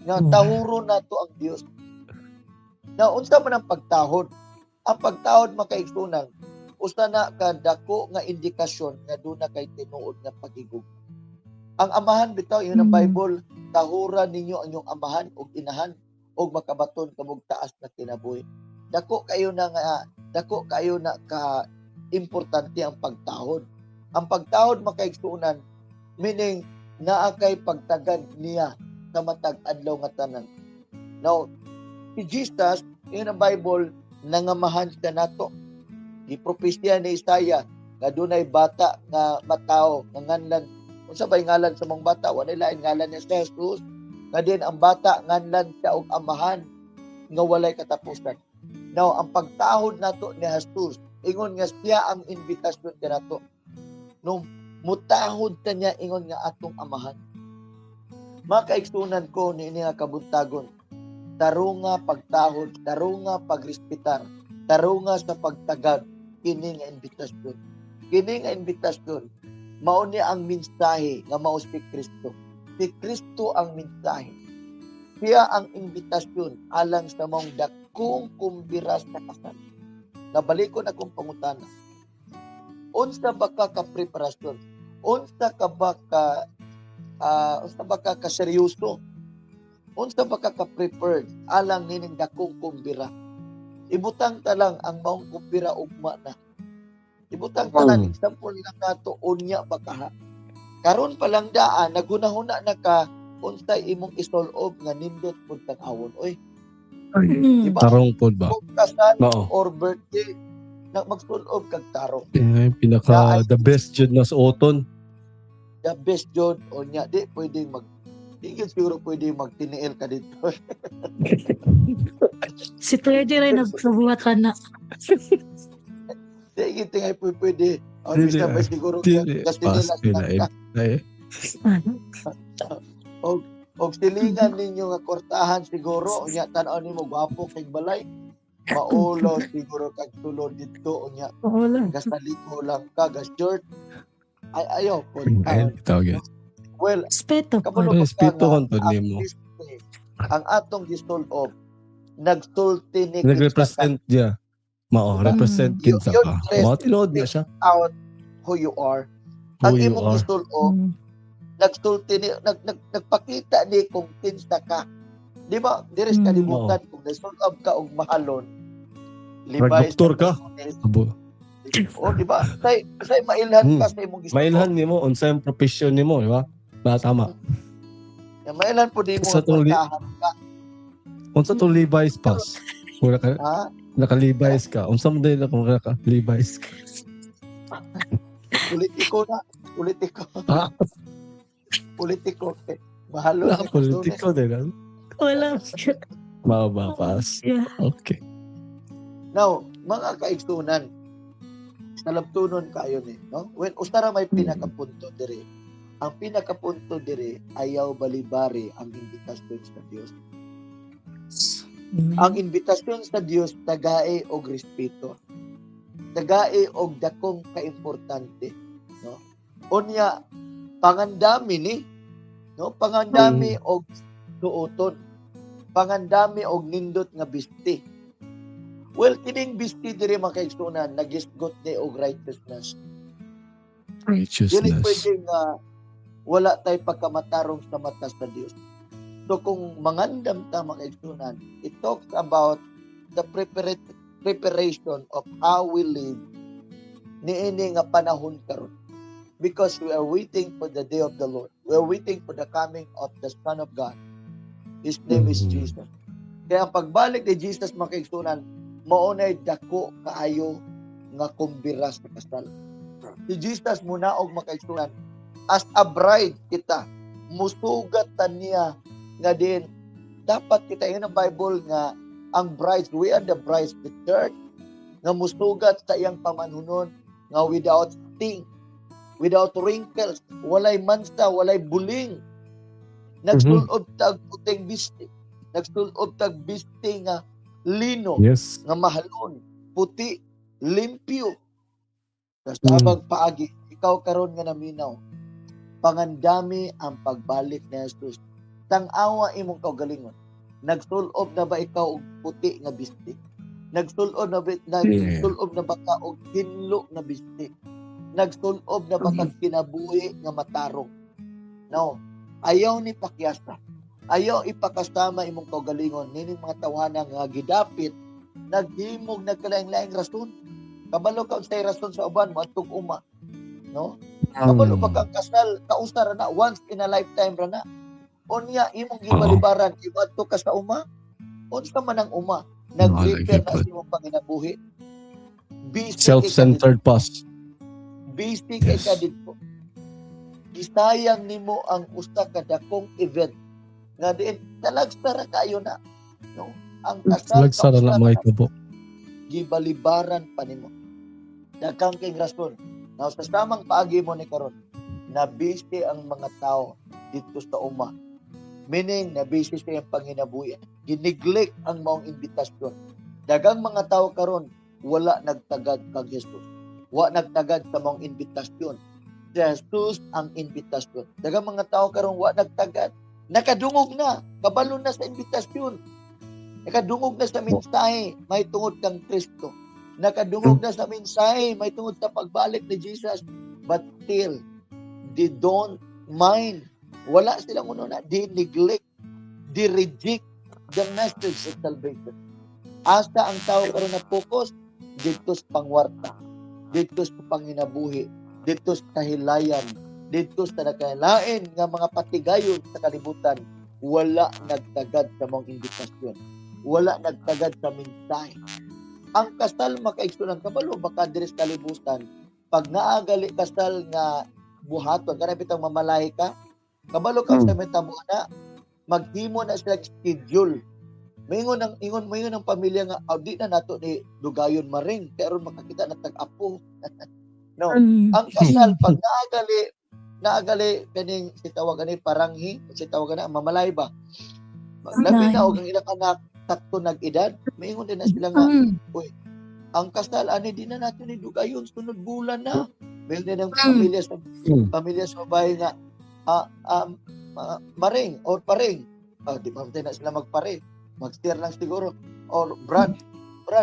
Nga tahuro nato ang Dios. Na unsa man ang pagtahod? Ang pagtahod, makaigsunan, usa na ka dako nga indikasyon nga duna kay tinuod nga pagigugma. Ang amahan bitaw, yun ang Bible, tahura ninyo ang inyong amahan ug inahan ug makabaton kamog taas na kinabuhi. Dako kayo na ka importante ang pagtahod. Ang pagtahod, makaigsunan, meaning naa kay pagtagad niya sa matag adlaw nga tanan. Now, si Jesus, yun ang Bible, nangamahan siya nato. Gipropesya ni Isaiah nga dunay bata nga matao nga nganlan. Unsa bay ngalan sa mga bata? Wala lain ngalan niya si Jesus. Nga din ang bata nganlan siya og amahan nga walay katapusan. Now, ang pagtahod nato ni Jesus, ingon nga siya ang invitasyon kanato. No, mutahod ta niya ingon nga atong amahan. Mga kaigsunan ko niini nga kabuntagon, tarunga pagtahod, tarunga pagrespetar, tarunga sa pagtagad kini nga imbitasyon. Kini nga imbitasyon mao ni ang mensahe nga mao si Kristo. Si Kristo ang mensahe. Siya ang imbitasyon alang sa maong dakong kumbira sa kasal. Nabalikon akong pangutana. Unsa ba ka kapreparasyon? Unsa ba ka kaseryoso? Unsa ba ka ka-prepared alang nining dakong kumbira? Ibutang ta lang ang maong kumbira ugma na. Ibutang ta lang, example lang nato, unya ba ka ha? Karon pa lang daan, nagunahuna na ka unsay imong isulob nga nindot pud tan-awon. Oy, di ba? Tarong pod ba? Kung kasal Oo. Or birthday, na magsulob kag tarong. Eh, pinaka the best jud na suoton. The best jud o nya di gyud siguro pwede magtiniil ka dito. Si Teddy rin nagsubuhatan na. Di gyud tingay pwede. O Dili, bisa ba ah. siguro Dili, kasi pas nila pila eh. Og silingan ninyo nga kortahan siguro unya tan-aw nimo gwapo kay balay. Maulo siguro kag sulod didto unya Wala. gasaliko lang ka gas short. Ay, ayaw po. Ay, tawag yun. Well, Respeto po. kabalo ba ka Respeto nga kon pod ang nimo. bisne, ang atong gisul-ob nagsulti ni kinsa ka. Nag-represent niya. Mao, Diba? represent kinsa Your ka. dress Mao tinuod na siya. out who you are. Who Ang you imong are. gisul-ob nagsulti ni nag, nag, nagpakita ni kung kinsa ka. Di ba? Diri sa kalibutan kung nasulob ka og mahalon. Murag doktor ka. Abo. O, di ba? Say mailhan ka sa imong gisul-ob. Mailhan nimo unsa yung profession nimo, di ba? Ba tama. Ya, mailhan po di mo Sa kwartahan ka. Unsa tong Levi's pass? Wala ka Ha? Naka Levi's ka. Unsa man dili kung naka Levi's ka? Politiko na. Politiko. Ah, Politiko. Eh, mahalon wala ni politiko din. Ah. Wala. Mao ba pass? Yeah. Okay. Now, mga kaigsunan, sa labtunon kayo ni, no? Well, usara may pinakapunto diri. Ang pinakapunto diri, ayaw balibari ang imbitasyon sa Dios. Ang imbitasyon sa Dios tagae og respeto. Tagae og dakong kaimportante, no? Unya pangandami ni, no? Pangandami og suoton. Pangandami og nindot nga bisti. Well, kining bisti diri, mga kaigsunan, nagisgot ni og righteousness. Dili Righteousness. pwede nga wala tay pagkamatarong sa mata sa Dios. So kung mangandam ta, mga kaigsunan, it talks about the preparation of how we live niini nga panahon karon. Because we are waiting for the day of the Lord. We are waiting for the coming of the Son of God. His name is Jesus. Kaya ang pagbalik ni Jesus, mga kaigsunan, maunay dako kaayo nga kumbira sa kasal. Si Jesus munaog, mga kaigsunan, As a bride kita, musugat ta niya nga din dapat kita, yun ang Bible nga ang brides, we are the brides, the church, nga musugat sa iyang pamanhunon nga without sting, without wrinkles, walay mansa, walay buling. Nagsulob tag puting bisti. Nagsulob tag bisti nga lino, nga mahalon, puti, limpyo. Sa sabag paagi, ikaw karon nga naminaw, pangandami ang pagbalik ni Jesus. Tang-awa imong kaugalingon. Nagsulob na ba ikaw og puti nga bisti? Nagsulob na ba ka og hinlo nga bisti? Nagsulob na ba kag kinabuhi nga matarong? No. Ayaw ni pakyasa. Ayaw ipakasama imong kaugalingon nining mga tawhana nga gidapit naghimog nagkalaing-laing rason. Kabalo ka unsay rason sa uban moadtog uma. No? Kabalo ba kang kasal kausa ra na, once in a lifetime ra na. Unya imong gibalibaran iadto ka sa uma. Unsa man ang uma? Nag-prepare na sa imong panginabuhi. Busy Self-centered pass. Busy kay ka didto. Gisayang nimo ang usa ka dakong event nga diin talagsa ra kayo na, no? Ang kasal talagsa ra na mga itabo. Gibalibaran pa nimo. Daghang kay rason. Now, sa samang paagi mo ni karon, na busy ang mga tao dito sa uma. Meaning, na busy sa iyang panginabuhi. Gineglect ang maong imbitasyon. Daghang mga tao karon wala nagtagad kang Jesus. Wa nagtagad sa maong imbitasyon. Si Jesus ang imbitasyon. Daghang mga tao karon wa nagtagad. Nakadungog na, kabalo na sa imbitasyon. Nakadungog na sa mensahe may tungod kang Kristo. Nakadungog na sa mensahe may tungod sa pagbalik ni Jesus. But still, they don't mind. Wala silang uno na. They neglect, they reject the message of salvation. Asa ang tao karon na focus didto sa pangwarta, didto sa panginabuhi, didto sa kahilayan, didto sa nakalain nga mga patigayon sa kalibutan. Wala nagtagad sa mga imbitasyon. Wala nagtagad sa mensahe. Ang kasal makaigsunan kabalo baka diri sa kalibutan pag naagali kasal nga buhaton kanang bitang mamalahi ka, kabalo ka sa metabo na maghimo na sila schedule. Maingon ang ingon maingon ang pamilya nga aw, di na nato ni dugayon maring kay aron makakita na tag-apo. No, ang kasal pag naagali kaning si tawag ani paranghi, si tawag ana mamalay ba. Labi na og ang ilang anak sakto nag-edad, maingon din na sila nga, uy, ang kasal ani di na nato ni dugayon sunod bulan na. Maingon din ang pamilya sa babae nga maring or paring. Di ba na sila magpare? Mag-steer lang siguro. Or Brad,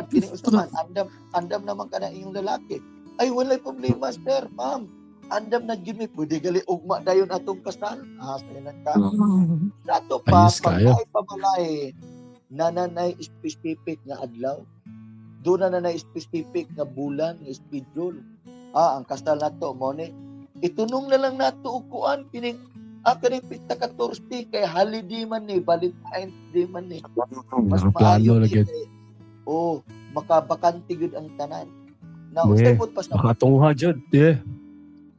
kini usapan, andam naman ka na iyong lalaki. Ay, walay problema, sir, ma'am. Andam na gyud mi, pwede gali ugma dayon atong kasal. Sayanan ka. Dato pa, pag ay pamalay, nananay specific nga adlaw. Doon na nanay specific nga bulan, nga schedule. Ang kasal nato mo ni itunong na lang nato og kuan kining kaning pista 14 kay holiday man ni, Valentine's Day man ni. Mas maayo ni. Oh, makabakante gyud ang tanan. Na unsay pud pa sa makatungha jud. Yeah.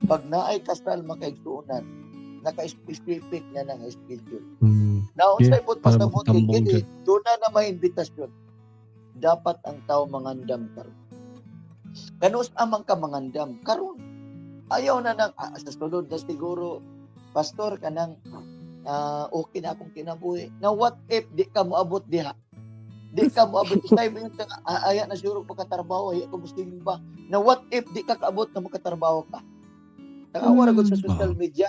Pag naay kasal makaigsuonan, naka-specific na nang schedule. Na unsay pud pa sa kini, doon na may imbitasyon. Dapat ang tao mangandam karon. Kanus amang ka mangandam karon. Ayaw na nang sa sulod na siguro, pastor kanang okay na akong kinabuhi. Now what if di ka moabot diha? Di ka moabot say mo yung aya na siguro pagkatrabaho, aya ko musimba. Now what if di ka kaabot na makatrabaho ka? Takawa ra gud sa social media,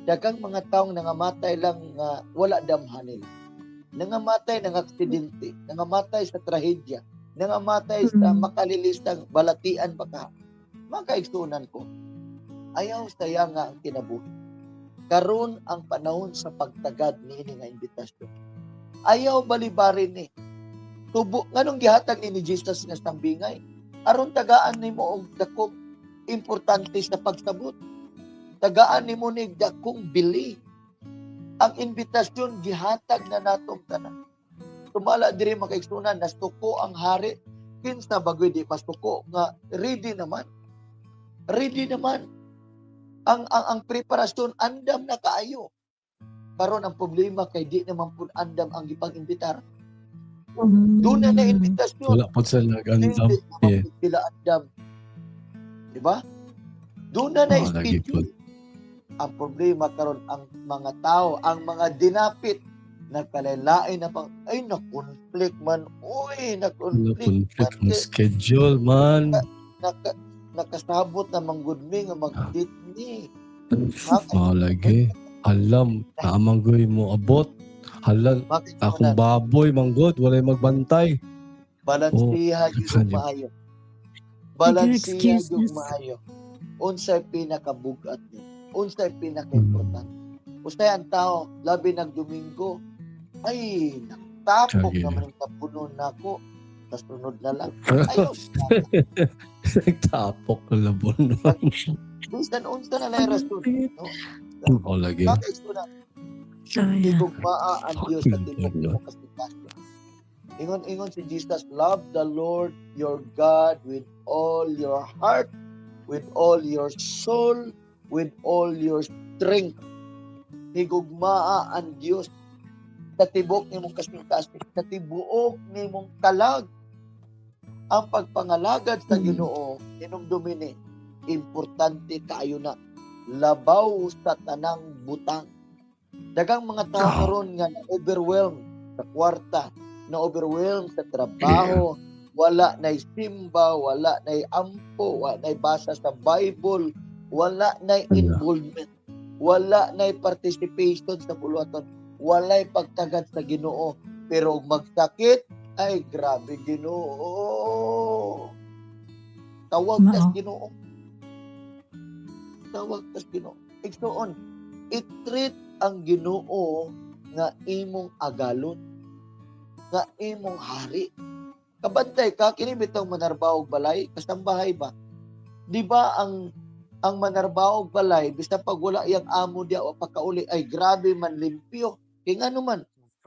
daghang mga taong nangamatay lang nga wala damhan nila. Nangamatay ng aksidente, nangamatay sa trahedya, nangamatay sa makalilistang balatian pa ka. Makaigsunan ko. Ayaw saya nga ang kinabuhi. Karon ang panahon sa pagtagad niini nga imbitasyon. Ayaw balibarin ni. Tubo nganong gihatag ni Jesus nga sambingay? Aron tagaan nimo og dakong importante sa pagsabot. Tagaan nimo ni dakong bili. Ang imbitasyon gihatag na natong tanan. Tumala diri makaigsunan, nasuko ang hari. Kinsa bagoy di masuko nga ready naman. Ready naman. Ang preparasyon andam na kaayo. Karon ang problema kay di naman pud andam ang gipang-imbitar. Doon na na imbitasyon. Wala po sila nag-andam. Hindi naman pud sila andam. Di ba? Doon na na Oh, lagi schedule. Ang problema karon, ang mga tao, ang mga dinapit, nagkalalain na pang, ay, na-conflict man. Uy, na-conflict Na-conflict man. ang schedule man. Nakasabot na manggod mi nga mag-date ni. Mao lagi. Alam, naamanggoy mo abot. Hala, Bakit akong baboy manggod, walay magbantay. Balansiha Oh, gyud kanya. maayo. Balansiha Excuses. gyud maayo. Unsay pinakabugat ni? Unsay pinakaimportante? Unsay ang tao labi nag Domingo, ay, nagtapok Kage. naman ang tapunon nako. Tas sunod na lang. Ayos. Nagtapok na labon. Bisan unsa na lang rason, no? Oh, lagi. Bakit ko na Kaya. higugmaa ang Dios sa Fucking tibuok Lord. mo kasing-kasing. Ingon-ingon si Jesus, "Love the Lord your God with all your heart, with all your soul, with all your strength." Higugmaa ang Dios sa tibok nimong kasing-kasing, sa tibuok nimong kalag. Ang pagpangalagad sa Ginoo, hinumdumi ni, importante kaayo na labaw sa tanang butang. Daghang mga tao karon nga na-overwhelm sa kwarta, na-overwhelm sa trabaho, wala na'y simba, wala na'y ampo, wala na'y basa sa Bible, wala na'y Wala. Involvement, wala na'y participation sa buluhaton, wala'y pagtagad sa Ginoo. Pero og magsakit, ay grabe, Ginoo. Tawag tas Mao. Ginoo. Tawag tas Ginoo. Igsuon, i-treat ang Ginoo nga imong agalon, nga imong hari. Kabantay ka, kini bitong manarbaho og balay, kasambahay ba? Di ba ang manarbaho og balay, bisan pag wala iyang amo diya o pagkauli, ay grabe man limpyo. Kay ngano man,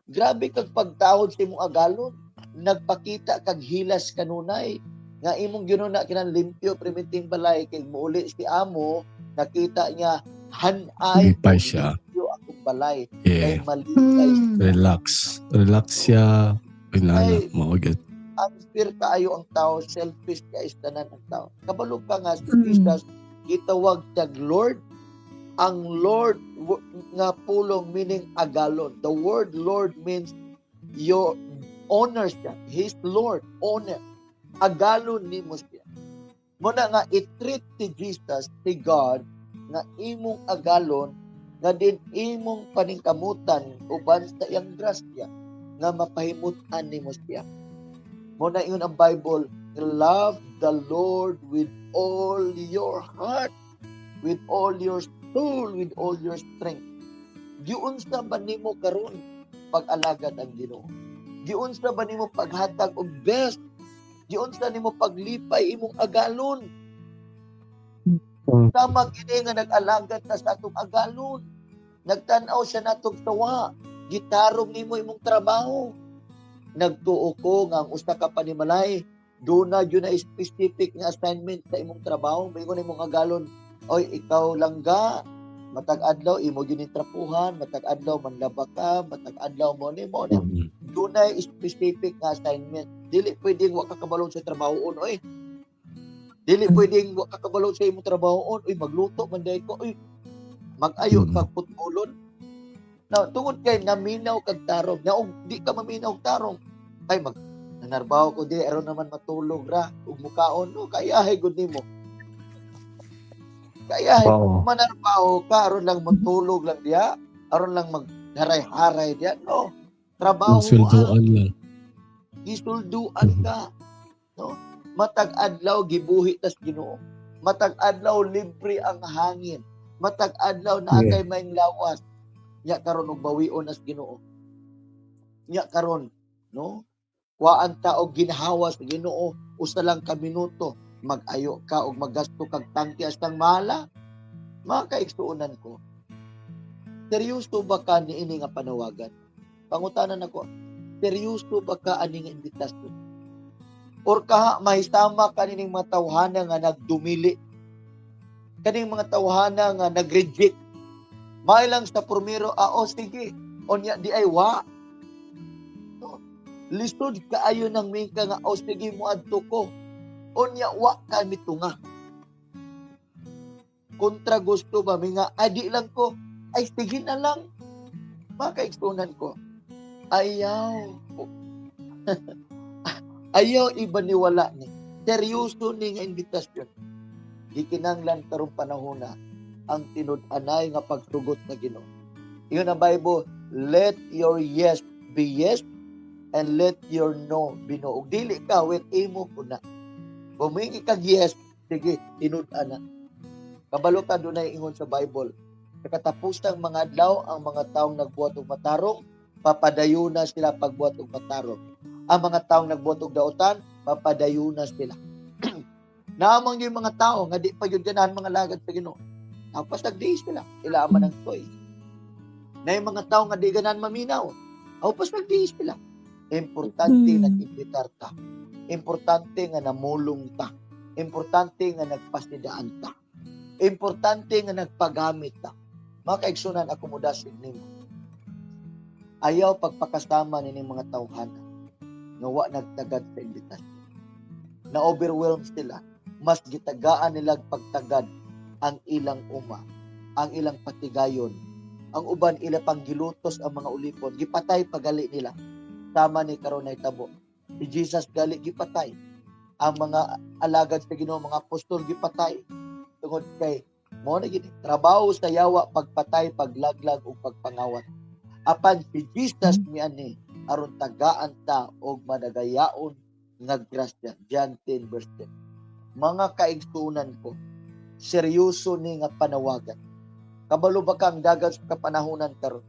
grabe kag pagtahod sa imong agalon, nagpakita kag hilas kanunay nga imong ginuna kinang limpyo permiting balay kay muuli si amo, nakita niya hanay Lipay siya. limpyo akong balay kay malipay. Relax. Relax siya. Pinana, Ay. mao gyud. Unfair kaayo ang tao, selfish kaayo tanan ang tao. Kabalo ka nga si Jesus gitawag siyag Lord. Ang Lord nga pulong meaning agalon. The word Lord means your honor siya. His Lord, honor. Agalon nimo siya. Muna nga i-treat si Jesus, si God, nga imong agalon, nga din imong paningkamutan uban sa iyang grasya, nga mapahimutan nimo siya. Muna ingon ang Bible, "Love the Lord with all your heart, with all your soul, with all your strength." Giunsa ba nimo karon pag-alagad ang Ginoo? Giunsa ba nimo paghatag og best? Giunsa nimo paglipay imong agalon? Tama kini nga nag-alagad ta sa atong agalon. Nagtan-aw siya natong tawa. Gitarong nimo imong trabaho. Nagtuo ko nga ang usa ka panimalay, duna gyud na specific nga assignment sa imong trabaho. Moingon imong agalon, "Oy, ikaw langga, matag adlaw imo gyud ning trapuhan, matag adlaw manlaba ka, matag adlaw mo ni mo ni." Dunay specific nga assignment. Dili pwedeng wa ka kabalo sa trabahoon, oy. Dili pwedeng wa ka kabalo sa imong trabahoon, oy, magluto man diay ko, oy. Mag-ayo kag putbolon. Now, tungod kay naminaw kag tarong, na og di ka maminaw og tarong, ay mag nanarbaho ko di aron naman matulog ra ug mukaon, no, kayahay gud nimo. Kayahay manarbaho ka aron lang matulog lang diya, aron lang magharay-haray diya, no. Trabaho mo ah. Sulduan lang. Gisulduan ka, no? Matag adlaw gibuhi tas Ginoo. Matag adlaw libre ang hangin. Matag adlaw naa kay maing lawas. Nya karon og bawion as Ginoo. Nya karon, no? Kuhaan ta og ginhawa sa Ginoo usa lang ka minuto, mag-ayo ka og maggasto kag tangke astang mahala. Mga kaigsuonan ko, seryoso ba ka niini nga panawagan? Pangutanan ako, seryoso ba ka ani nga imbitasyon? Or kaha mahisama ka nining mga tawhana nga nagdumili? Kaning mga tawhana nga nag-reject. May lang sa primero, o sige, onya di ay wa. No. Lisod kaayo nang mingka nga, o sige mo adto ko. Onya wa ka mitunga. Kontra gusto ba mi nga adi lang ko, ay sige na lang. Makaigsunan ko. Ayaw. Ayaw ibaniwala ni. Seryoso ni nga imbitasyon. Gikinanglan karong panahon na ang tinud-anay nga pagsugot na Ginoo. Ingon ang Bible, let your yes be yes and let your no be no. Ug dili ka with imo puna. Kung moingi kag yes, sige, tinud-ana. Kabalo ka dunay ingon sa Bible. Sa katapusang mga adlaw, ang mga taong nagbuhat og matarong, papadayuna sila pagbuhat og matarong. Ang mga taong nagbuhat og dautan, papadayuna sila. Naamang yung mga tao nga di pa yun ganahan mga lagad sa Ginoo. Tapos nagdiis sila. Ila man ang choice. Na yung mga tao nga di ganahan maminaw. Tapos nagdiis sila. Importante nag-imbitar ta. Importante nga namulong ta. Importante nga nagpasidaan ta. Importante nga nagpagamit ta. Mga kaigsunan, akomodasin nimo. Ayaw pagpakasama nining mga tawhana nga wa nagtagad sa imbitasyon. Na-overwhelm sila. Mas gitagaan nila pagtagad ang ilang uma, ang ilang patigayon. Ang uban ila pang gilutos ang mga ulipon, gipatay pagali nila. Tama ni karon nahitabo. Si Jesus gali gipatay. Ang mga alagad sa Ginoo, mga apostol gipatay. Tungod kay mo na gini trabaho sa yawa pagpatay, paglaglag ug pagpangawat. Apan si Jesus miani aron tagaan ta og madagayaon nga grasya. John 10 verse 10. Mga kaigsunan ko, seryoso ni nga panawagan. Kabalo ba kang dagat sa kapanahunan karon?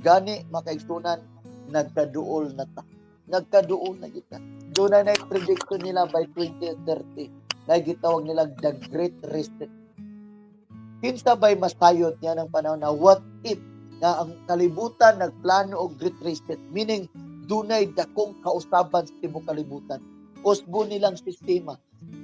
Gani makaigsunan, nagkaduol na ta. Nagkaduol na kita. Doon na prediction nila by 2030. Nagitawag nila the Great Reset. Kinsa bay masayod niya ng panahon na what if na ang kalibutan nagplano og Great Reset, meaning dunay dakong kausaban sa tibuok kalibutan. Usbo nilang sistema.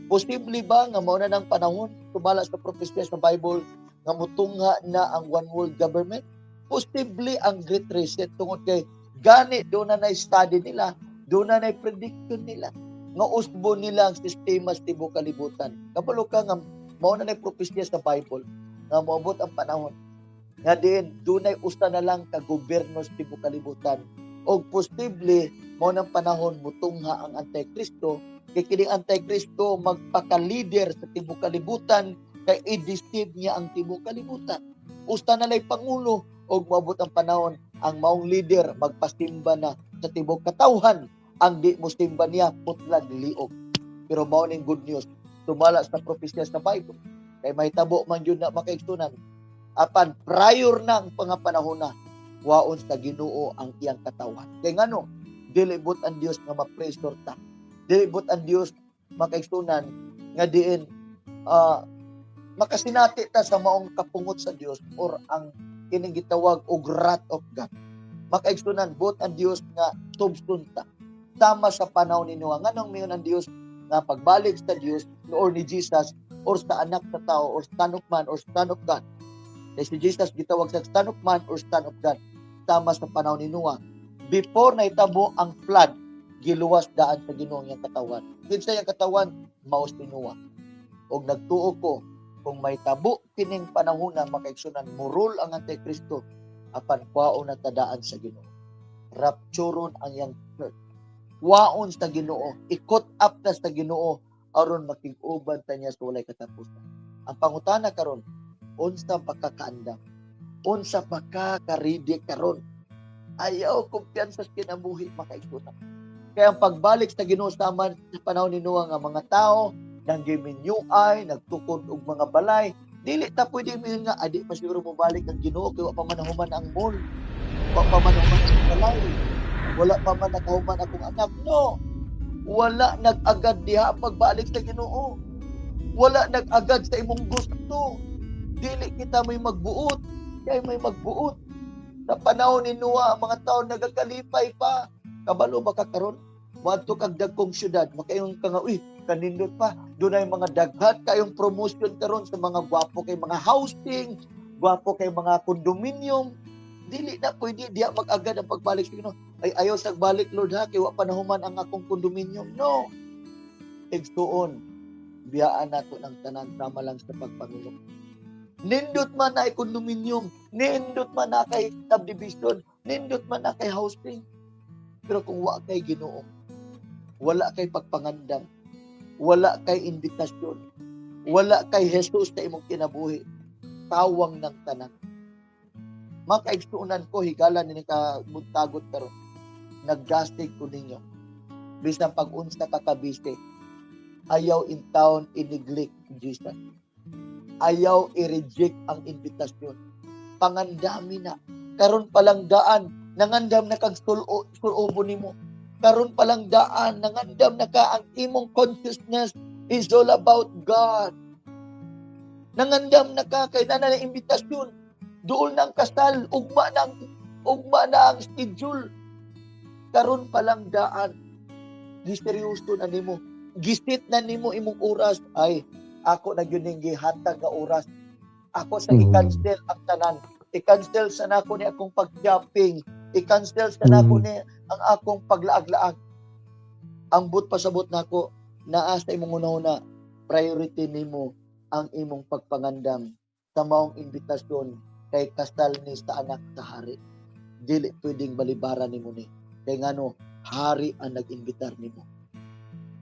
Posible ba nga mao na ng panahon tumala sa propesya sa Bible nga mutungha na ang one world government? Posible ang Great Reset tungod kay gani doon na na-study nila, doon na na-prediction nila nga usbo nila ang sistema sa tibuok kalibutan. Kabalo ka nga mao na propesya sa Bible nga moabot ang panahon nga diin dunay usa na lang ka gobyerno sa tibuok kalibutan og posible mao nang panahon mutungha ang Antikristo, kay kining Antikristo magpaka-leader sa tibuok kalibutan kay i-deceive niya ang tibuok kalibutan. Usa na lay pangulo og moabot ang panahon ang maong leader magpasimba na sa tibuok katawhan, ang di mo simba niya putlag liog. Pero mao ning good news tumala sa propesya sa Bible kay mahitabo man jud na makaigsunan. Apan prior na ang pangapanahon na waon sa Ginoo ang iyang katawan. Kay ngano dili but ang Dios nga ma-pressure ta. Dili but ang Dios makaigsunan nga diin makasinati ta sa maong kapungot sa Dios or ang kining gitawag og wrath of God. Makaigsunan but ang Dios nga tubson ta. Tama sa panahon ni Noah. Nganong mayon ang Dios nga pagbalik sa Dios or ni Jesus or sa anak sa tao or Son of Man or Son of God. Kay si Jesus gitawag sa Son of Man or Son of God. Tama sa panahon ni Noah. Before nahitabo ang flood, giluwas daan sa Ginoo iyang katawan. Kinsa iyang katawan? Mao si Noah. Og nagtuo ko kung may tabo kining panahon na makaigsunan murul ang Antikristo apan kwaon na tadaan sa Ginoo. Rapturon ang iyang church. Kwaon sa Ginoo, ikot up ta sa Ginoo aron makig-uban ta niya sa walay katapusan. Ang pangutana karon, unsa pa ka kaandam? Unsa pa ka karidi karon? Ayaw kumpiyansa sa kinabuhi makaigsunan. Kaya ang pagbalik sa Ginoo sa sa panahon ni Noah nga mga tao nang giminyuay, nagtukod og mga balay, dili ta pwede moingon nga adi pa siguro mobalik ang Ginoo kay wa pa man nahuman ang mall, wa pa man nahuman ang balay, wala pa man nakahuman akong anak. No, wala nag-agad diha pagbalik sa Ginoo. Wala nag-agad sa imong gusto. Dili kita may magbuot, kay may magbuot. Sa panahon ni Noah, ang mga tao nagakalipay pa. Kabalo ba ka karon? Moadto kag dagkong syudad, makaingon ka nga, uy, kanindot pa. Dunay mga daghan kayong promotion karon sa mga gwapo kay mga housing, gwapo kay mga condominium. Dili na pwede diya mag-agad ang pagbalik sa Ginoo. Ay, ayaw sa balik, Lord, ha, kay wa pa nahuman ang akong condominium. No. Igsuon, biyaan nato ng tanan sama lang sa pagpangulong. Nindot man na condominium, nindot man na kay subdivision, nindot man na kay housing. Pero kung wa kay Ginoo, wala kay pagpangandam, wala kay imbitasyon, wala kay Jesus sa imong kinabuhi, tawang ng tanan. Mga kaigsuonan ko, higala ni ka buntagot karon. Naggastig ko ninyo. Bisan pag-unsa ka kabisi, ayaw in town i-neglect Jesus. Ayaw i-reject ang imbitasyon. Pangandami na. Karon palang daan, nangandam na kag sulobo nimo. Karon palang daan, nangandam na ka ang imong consciousness is all about God. Nangandam na ka kay na na imbitasyon. Duol na ang kasal, ugma na ang schedule. Karon palang daan, giseryoso na nimo. Gisit na nimo imong oras, ay ako na gyud ning gihatag nga oras. Ako sa i-cancel ang tanan. I-cancel sa nako ni akong pag-shopping. I-cancel sa nako ni ang akong paglaag-laag. Ang but pasabot nako, naa sa imong una, priority nimo ang imong pagpangandam sa maong imbitasyon kay kasal ni sa anak sa hari. Dili pwedeng balibaran nimo ni. Kay ngano, hari ang nag-imbitar nimo.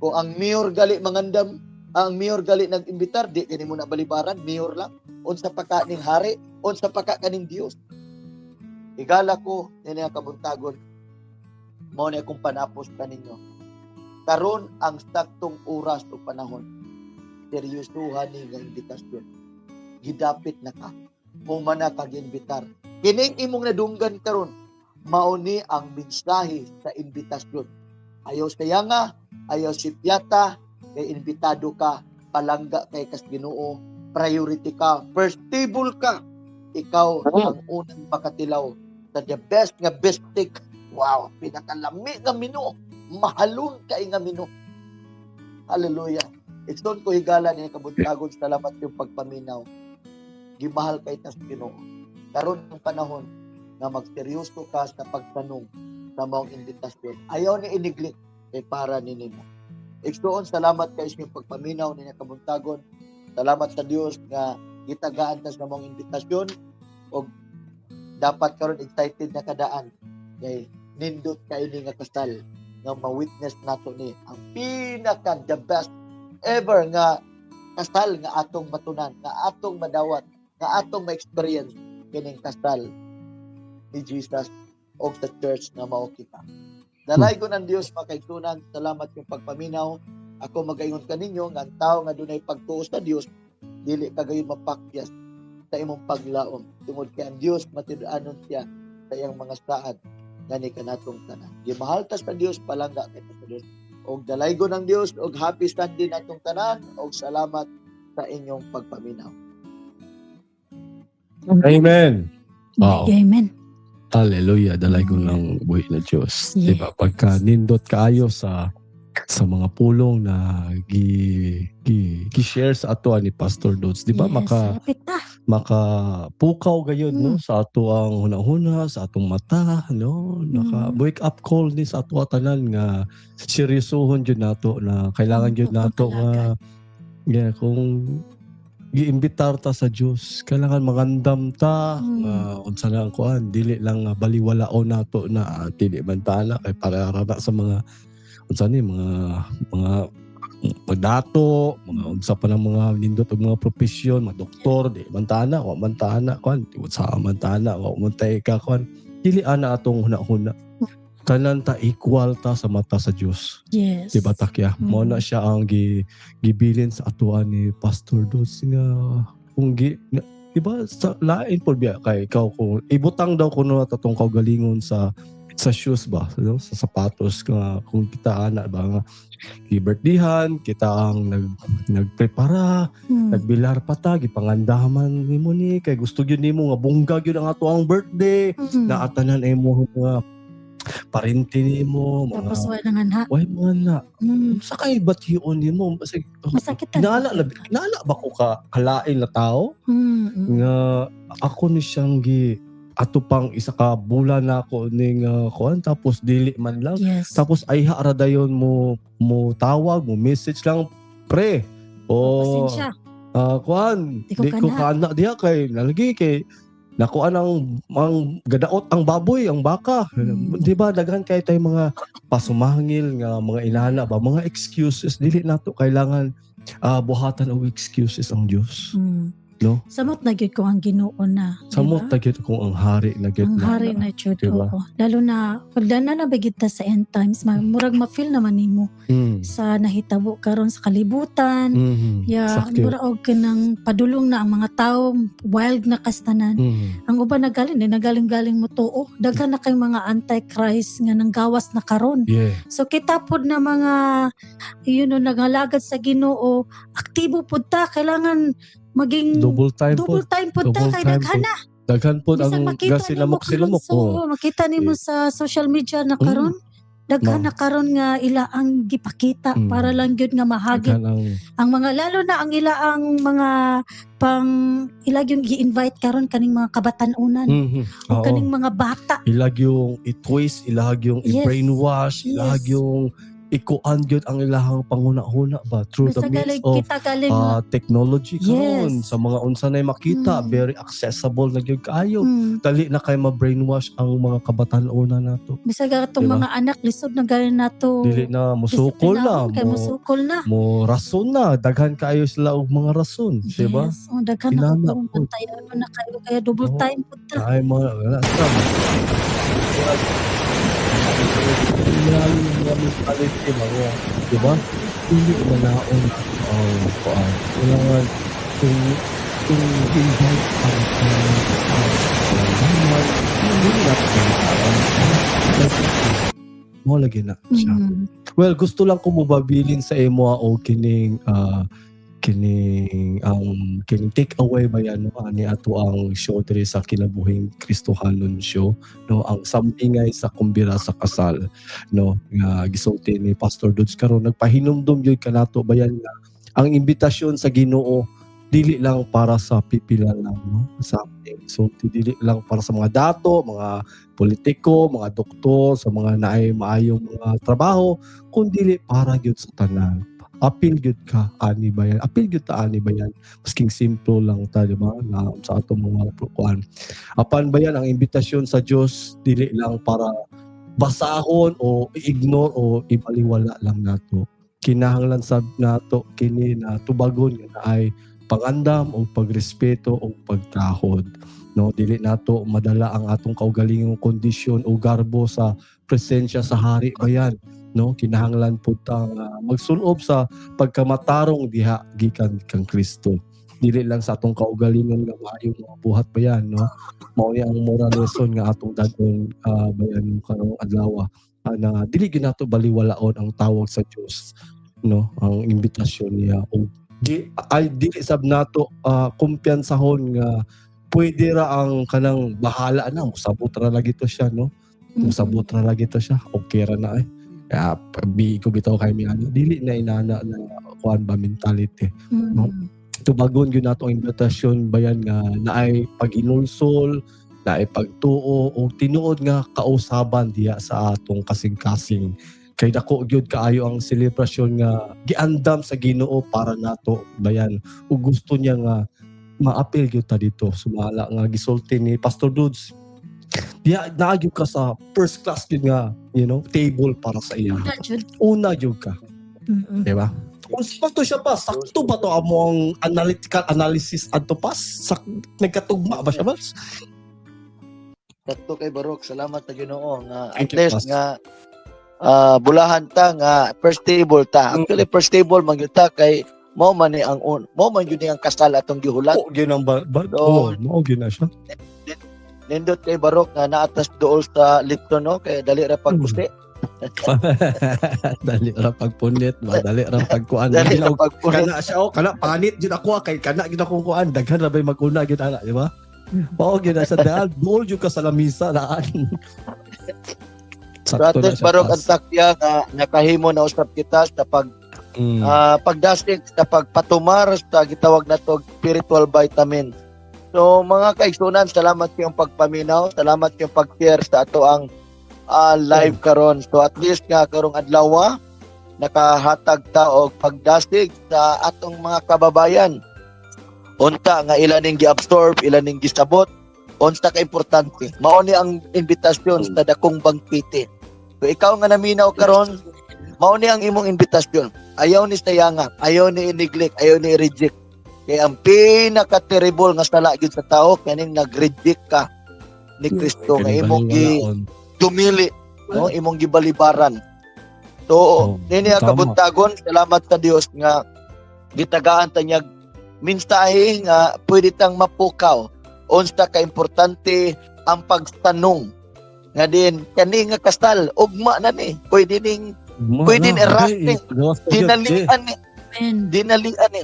Kung ang mayor gali mangandam, ang mayor gali nag-imbitar, di kini mo na balibaran, mayor lang. Unsa pa ka ning hari, unsa pa ka kaning Dios. Higala ko nini ang kabuntagon. Mao ni akong panapos kaninyo. Karon ang saktong oras o panahon. Seryosuhan ni nga imbitasyon. Gidapit na ka. Human na kag imbitar. Kining imong nadunggan karon, mao ni ang mensahe sa imbitasyon. Ayaw sayanga, ayaw sipyata, kay imbitado ka, palangga kay kas Ginoo, priority ka, first table ka. Ikaw ang unang makatilaw sa the best nga bistik. Wow, pinakalami nga menu, mahalon kay nga menu. Hallelujah. Igsoon ko, higala ni kabuntagon, salamat yung pagpaminaw. Gimahal kay tas Ginoo. Karon ang panahon nga magseryoso ka sa pagtanong sa maong imbitasyon. Ayaw ni i-neglect kay para ni nimo. Igsoon, salamat kay sa pagpaminaw ni kabuntagon. Salamat sa Dios nga gitagaan ta sa maong imbitasyon og dapat karon excited na kadaan kay nindot kay ni nga kasal nga ma-witness nato ni ang pinaka the best ever nga kasal nga atong matunan, nga atong madawat, nga atong ma-experience, kining kasal ni Jesus og sa church nga mao kita. Dalaygon ang Dios, mga kaigsuonan, salamat yung pagpaminaw. Ako magaingon kaninyo nga ang tao nga dunay pagtuo sa Dios dili ka gayon mapakyas sa imong paglaom tungod kay ang Dios matud-anon siya sa iyang mga saad ngani kanatong tanan. Gimahal ta sa Dios, palangga kita sa Dios. Og dalaygon ang Dios og happy Sunday natong tanan og salamat sa inyong pagpaminaw. Amen. Wow. Amen. Hallelujah. Dalaygon ng buhi na Diyos. Diba? Pagka nindot kaayo sa mga pulong na gi share sa ato ni Pastor Dods, di ba? Yes, Maka lapit na. Maka pukaw gayud, no, sa ato ang hunahuna, sa atong mata, no, naka wake up call ni sa ato tanan nga seryosohon jud nato na kailangan jud nato nga, yeah, kung giimbitar ta sa Dios, kailangan mangandam ta nga unsa na ang kuan, dili lang nga baliwalaon nato na dili man ta na kay para ra na sa mga unsa ni mga pagdato, mga unsa pa ng mga nindot og mga propesyon, mga doktor, di man ta na, wa man ta na kuan, sa man ta na, wa man ta ka kuan, dili ana atong hunahuna. Tanan ta equal ta sa mata sa Dios. Di ba, Takya? Mao na siya ang gibilin sa atuan ni Pastor Dos nga kung di ba sa lain po biya kay ikaw kung ibutang daw kuno atong kaugalingon sa shoes ba, no? Sa sapatos nga kung kita ana ba nga gi-birthdayhan kita, ang nagprepara, nagbilar pa ta, gipangandaman nimo ni kay gusto gyud nimo nga bongga gyud ang ato ang birthday, na atanan ay mo mga Parente nimo, mga Tapos wala nga na. Way mga na. Sa kay bathion nimo, basig Masakit Naala naala ba ko ka kalain na tao? Nga ako ni siyang gi ato pang isa ka bulan na ako ning kuan, tapos dili man lang. Yes. Tapos ay ra dayon mo mo tawag, mo message lang, pre. O, pasensya. Kuan, di ko kana diha kay nalagi kay nakuan ang gadaot ang baboy, ang baka. Di ba daghan kay tay mga pasumangil nga mga inana ba, mga excuses. Dili nato kailangan buhatan og excuses ang Dios. No? Samot na gyud ko ang Ginoo na. Samot na gyud kung ang hari na gyud. Ang hari na gyud, diba? Oo. Lalo na pag na nabigit ta sa end times, murag ma-feel naman nimo sa nahitabo karon sa kalibutan. Ya, mura og kanang padulong na ang mga tao, wild na kastanan. Ang uban nagaling, nagaling-galing mo tuo. Daghan na kay mga anti-Christ nga nanggawas na karon. Yeah. So kita pod na mga you know, nagalagad sa Ginoo, aktibo pod ta, kailangan maging double time po ta kay daghan na. Daghan po ang gasilamok-silamok. So, makita nimo sa social media na karon. Daghan na karon nga ila ang gipakita para lang gyud nga mahagit ang mga, lalo na ang ila ang mga pang ila yung gi-invite karon kaning mga kabatan-unan. O kaning mga bata. Ilag yung i-twist, ilag yung i-brainwash, ilag yung ikuan gyud ang ilahang panguna-huna ba through the means of technology karon. Sa mga unsa nay makita, very accessible na gyud kaayo. Dali na kay ma-brainwash ang mga kabatan-una nato. Bisag atong mga anak lisod na galing nato. Dili na musukol na, kay musukol na. Mo rason na, daghan kaayo sila og mga rason, di ba? Yes, oh, daghan na kung bantayan na kayo kaya double time pud ta. Ay mo wala sa. Mentality ba, diba? Hindi manaon ang kuan. Kailangan kung invite ang hindi natin mo lagi na siya. Well, gusto lang ko mobabilin sa imo o kining kining kining take away ba yan, no, ani ato ang show diri sa Kinabuhing Kristohanon show, no, ang sambingay sa kumbira sa kasal, no, nga gisulti ni Pastor Dudes karon. Nagpahinumdum gyud kanato bayan nga ang imbitasyon sa Ginoo dili lang para sa pipila lang, no, sa sulti dili lang para sa mga dato, mga politiko, mga doktor, sa mga naay maayong mga trabaho, kundi para gyud sa tanan. Apil gyud ka ani bayan, apil gyud ta ani bayan, masking simple lang ta, di ba, na sa atong mga kuan. Apan bayan ang imbitasyon sa Dios dili lang para basahon o i-ignore o ibaliwala lang nato. Kinahanglan sab nato kini na tubagon nga naay pangandam o pagrespeto o pagtahod, no. Dili nato madala ang atong kaugalingong kondisyon o garbo sa presensya sa hari bayan, no. Kinahanglan pud ta magsulob sa pagkamatarong diha gikan kang Kristo. Dili lang sa atong kaugalingon nga maayong mga buhat bayan, no. Mao ni ang moral lesson nga atong dadon bayan karong adlaw, na dili gyud nato baliwalaon ang tawag sa Dios, no, ang imbitasyon niya. O di ay dili sab nato kumpiyansahon nga pwede ra ang kanang bahala na, musabot ra lagi to siya, no. Musabot ra lagi to siya, okay ra na eh. Kaya bi ko bitaw kay mi ano, dili na inana na kuan ba mentality, no. Tubagon gyud nato ang imbitasyon bayan nga naay pag-inulsol, naay pagtuo o tinuod nga kausaban diha sa atong kasing-kasing. Kay dako gyud kaayo ang selebrasyon nga giandam sa Ginoo para nato bayan, ug gusto niya nga maapil gyud ta dito. Sumala nga gisulti ni Pastor Dudes, diha naa gyud ka sa first class gyud nga, you know, table para sa iya. Una gyud ka. Di ba? Kung sakto siya pa, sakto ba to among analytical analysis adto pas? Nagkatugma ba siya ba? Sakto kay Barok, salamat sa Ginoo nga at least nga bulahan ta nga first table ta. Actually first table man gyud ta kay mao man ni ang mao man gyud ni ang kasal atong gihulat. Oh, gyud ang oh, mao gyud na siya. Nindot kay Barok nga naatas dool sa litro, no, kay dali ra pagpusti. Dali ra pagpunit, dali ra pagkuan. Dali ra pagpunit. Kana siya, oh, kana panit jud ako kay kana gyud akong kuan, daghan ra bay maguna gyud ana, di ba? Mao gyud na sa dal, dool jud ka sa lamisa daan. So at least barog ang takya nga nakahimo na usab kita sa pag pagdasig sa pagpatumar sa gitawag nato spiritual vitamin. So mga kaigsunan, salamat sa iyong pagpaminaw, salamat sa iyong pag-share sa ato ang live karon. So at least nga karong adlaw nakahatag ta og pagdasig sa atong mga kababayan. Unta nga ila ning gi-absorb, ila ning gisabot, unsa ka importante. Mao ni ang imbitasyon sa dakong bangkete. So ikaw nga naminaw karon, mao ni ang imong imbitasyon. Ayaw ni sayanga, ayaw ni i-neglect, ayaw ni i-reject. Kay ang pinaka-terrible nga sala gyud sa tao kaning nag-reject ka ni Kristo nga imong gi dumili, no, imong gibalibaran. So, nini ang kabuntagon, salamat sa Dios nga gitagaan ta niya mensahe nga pwede tang mapukaw. Unsa ka importante ang pagtanong nga din kani nga kasal ugma na ni, pwede ning pwede ni erasting, dinalian ni, dinalian ni.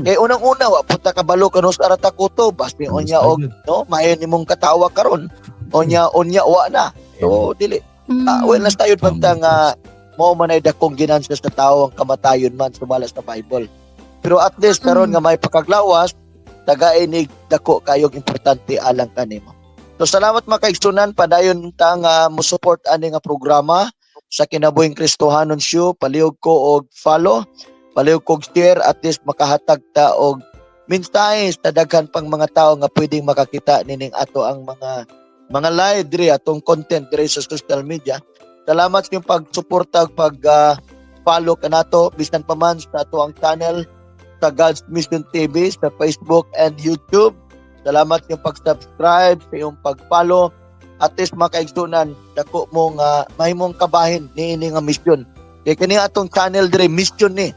Kay unang-una wa punta kabalo kanu sa arata kuto, basta unya og no maayo nimong katawa karon, unya unya wa na. So dili well na tayo banta nga mao man ay dakong ginansya sa tao ang kamatayon man sumala sa Bible. Pero at least karon nga may pakaglawas, tagainig dako kayog importante alang kanimo. So salamat mga kaigsunan, padayon ta nga mo support ani nga programa sa Kinabuhing Kristohanon Show. Palihog ko og follow, palihog ko og share, at least makahatag ta og mensahe sa daghan pang mga tao nga pwedeng makakita nining ato ang mga live diri, atong content diri sa social media. Salamat sa inyong pagsuporta ug pag follow kanato bisan pa man sa ato ang channel sa God's Mission TV sa Facebook and YouTube. Salamat sa iyong pag-subscribe, sa iyong pag-follow. At least mga kaigsunan, dako mo nga mahimong kabahin niini nga mission. Kay kani atong channel diri mission ni.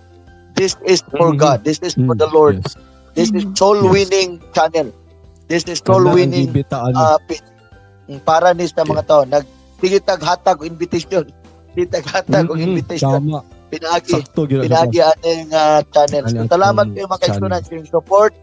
This is for God. This is for the Lord. Yes. This is soul winning channel. This is soul winning para ni sa mga tao. Nagsigitag hatag og invitation. Sige tag hatag og invitation. Tama. Pinaagi aning channel. So, salamat kayo mga kaigsunan sa iyong support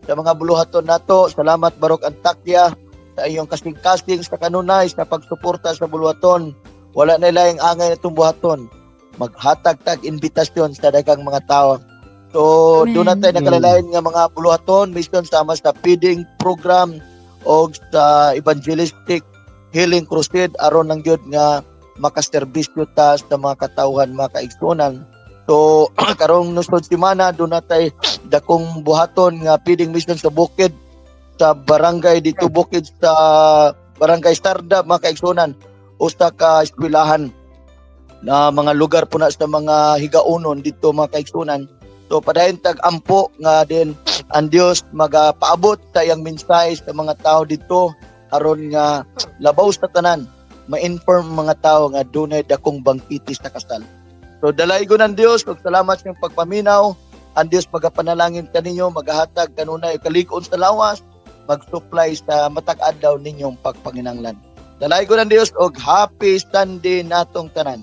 sa mga buluhaton nato. Salamat Barok Antakya sa iyong kasing-kasing sa kanunay sa pagsuporta sa buluhaton. Wala na laing angay natong buhaton. Maghatag tag imbitasyon sa daghang mga tao. So doon natin nakalalain nga mga buluhaton, mission sama sa feeding program o sa evangelistic healing crusade aron lang gyud nga makaserbisyo ta sa mga katawhan, mga kaigsunan. So karong nusod semana doon natay dakong buhaton nga feeding mission sa bukid sa barangay dito, bukid sa barangay Starda, mga kaigsunan, usa ka eskwelahan na mga lugar po na sa mga higaunon dito, mga kaigsunan. So padayon tag ampo nga din ang Dios magapaabot sa iyang mensahe sa mga tao dito aron nga labaw sa tanan ma-inform mga tao nga dunay dakong bangkiti sa kasal. So dalaygon ang Dios ug salamat sa iyong pagpaminaw. Ang Dios magapanalangin kaninyo, magahatag kanunay kalig-on sa lawas, mag-supply sa matag adlaw ninyong pagpanginanglan. Dalaygon ang Dios og happy Sunday natong tanan.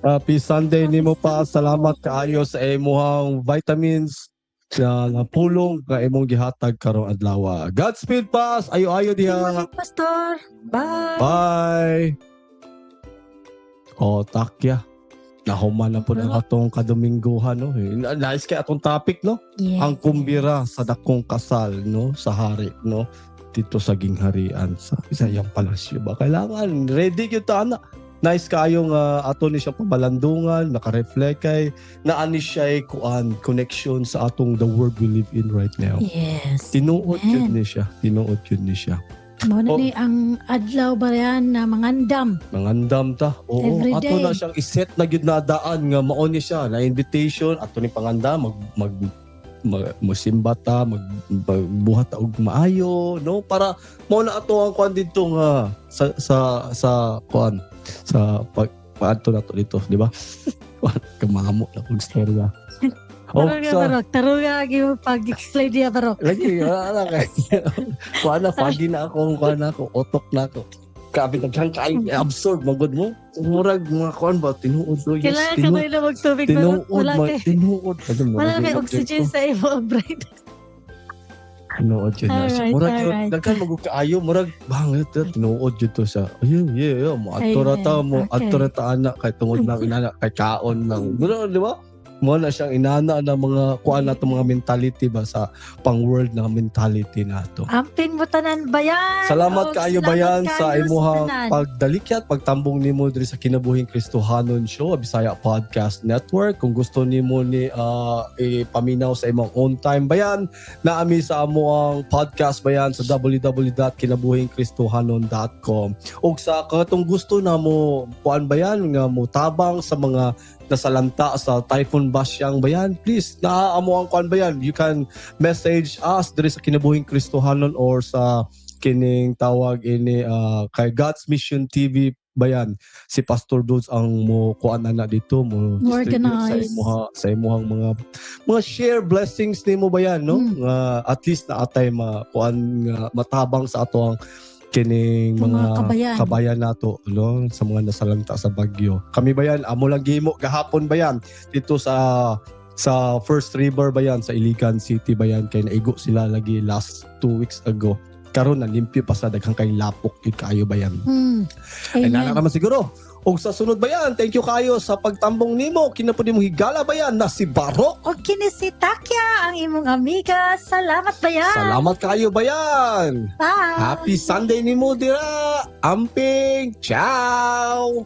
Happy Sunday nimo pa. Salamat kaayo sa imuhang vitamins sa pulong nga imong gihatag karong adlaw. Godspeed pas. Ayo-ayo diha. Pastor. Bye. Bye. O takya. Nahuman na po ng atong kadomingguhan, no. Nice kay atong topic, no? Yes. Ang kumbira sa dakong kasal, no, sa hari, no, dito sa gingharian sa isayang palasyo ba. Kailangan ready gyud ta ana. Nice kaayo nga ato ni siya pabalandungan, naka-reflect kay naa ni siya kuan connection sa atong the world we live in right now. Yes. Tinuod yun ni siya. Tinuod yun ni siya. Mao na ni ang adlaw ba yan na mangandam. Mangandam ta. Oo, Every ato day. Na siyang iset na gyud na daan nga mao ni siya na invitation ato ni pangandam mag musimba ta, magbuhat ta og maayo, no, para mao na ato ang kuan didto nga sa kuan sa pag paadto nato dito, di ba? Kamamo na kog storya. Tarong tarong gyud pag-explain niya bro. Lagi wala kay. Kuan na foggy na ako, kuan na ako, otok na ako. Grabe daghang kay absorb magud mo. Murag mga kuan ba tinuod do. Yes, kailangan ka na magtubig tinuod wala kay tinuod. Wala kay oxygen sa imo brain. Tinuod jud na siya. Murag yun, daghan magud kaayo, murag bangit tinuod jud to sa. Ayun, yeah, mo adto ra ta mo, adto ra ta ana kay tungod lang inana kay kaon lang. Mura, di ba? Mo na siyang inana na mga kuan na mga mentality ba sa pang world na mentality nato. Amping mo tanan bayan. Salamat kaayo bayan sa imuhang pagdalikyat, pagtambong nimo diri sa Kinabuhing Kristohanon Show, Bisaya Podcast Network. Kung gusto nimo ni ipaminaw sa imong own time bayan, naami sa amoang podcast bayan sa www.kinabuhingkristohanon.com. Ug sa katong gusto na mo kuan bayan nga mo tabang sa mga nasalanta sa Typhoon Basyang bayan, please naa amo ang kuan bayan. You can message us diri sa Kinabuhing Kristohanon or sa kining tawag ini kay God's Mission TV bayan. Si Pastor Dudes ang mo kuan ana dito mo distribute sa imuha sa imuhang mga share blessings nimo bayan, no? Nga at least na atay ma kuan nga matabang sa ato ang kining mga kabayan. Kabayan nato, no, sa mga nasalanta sa bagyo. Kami bayan, amo lang gimo gahapon bayan dito sa First River bayan sa Iligan City bayan kay naigo sila lagi last 2 weeks ago. Karon na limpyo pa sa daghang kay lapok gyud kaayo bayan. Ay nana naman siguro. Og sa sunod bayan, thank you kayo sa pagtambong nimo. Kinapud nimo higala bayan na si Barok. Og kini si Takya, ang imong amiga. Salamat bayan. Salamat kayo bayan. Bye. Happy Sunday nimo dira. Amping. Ciao.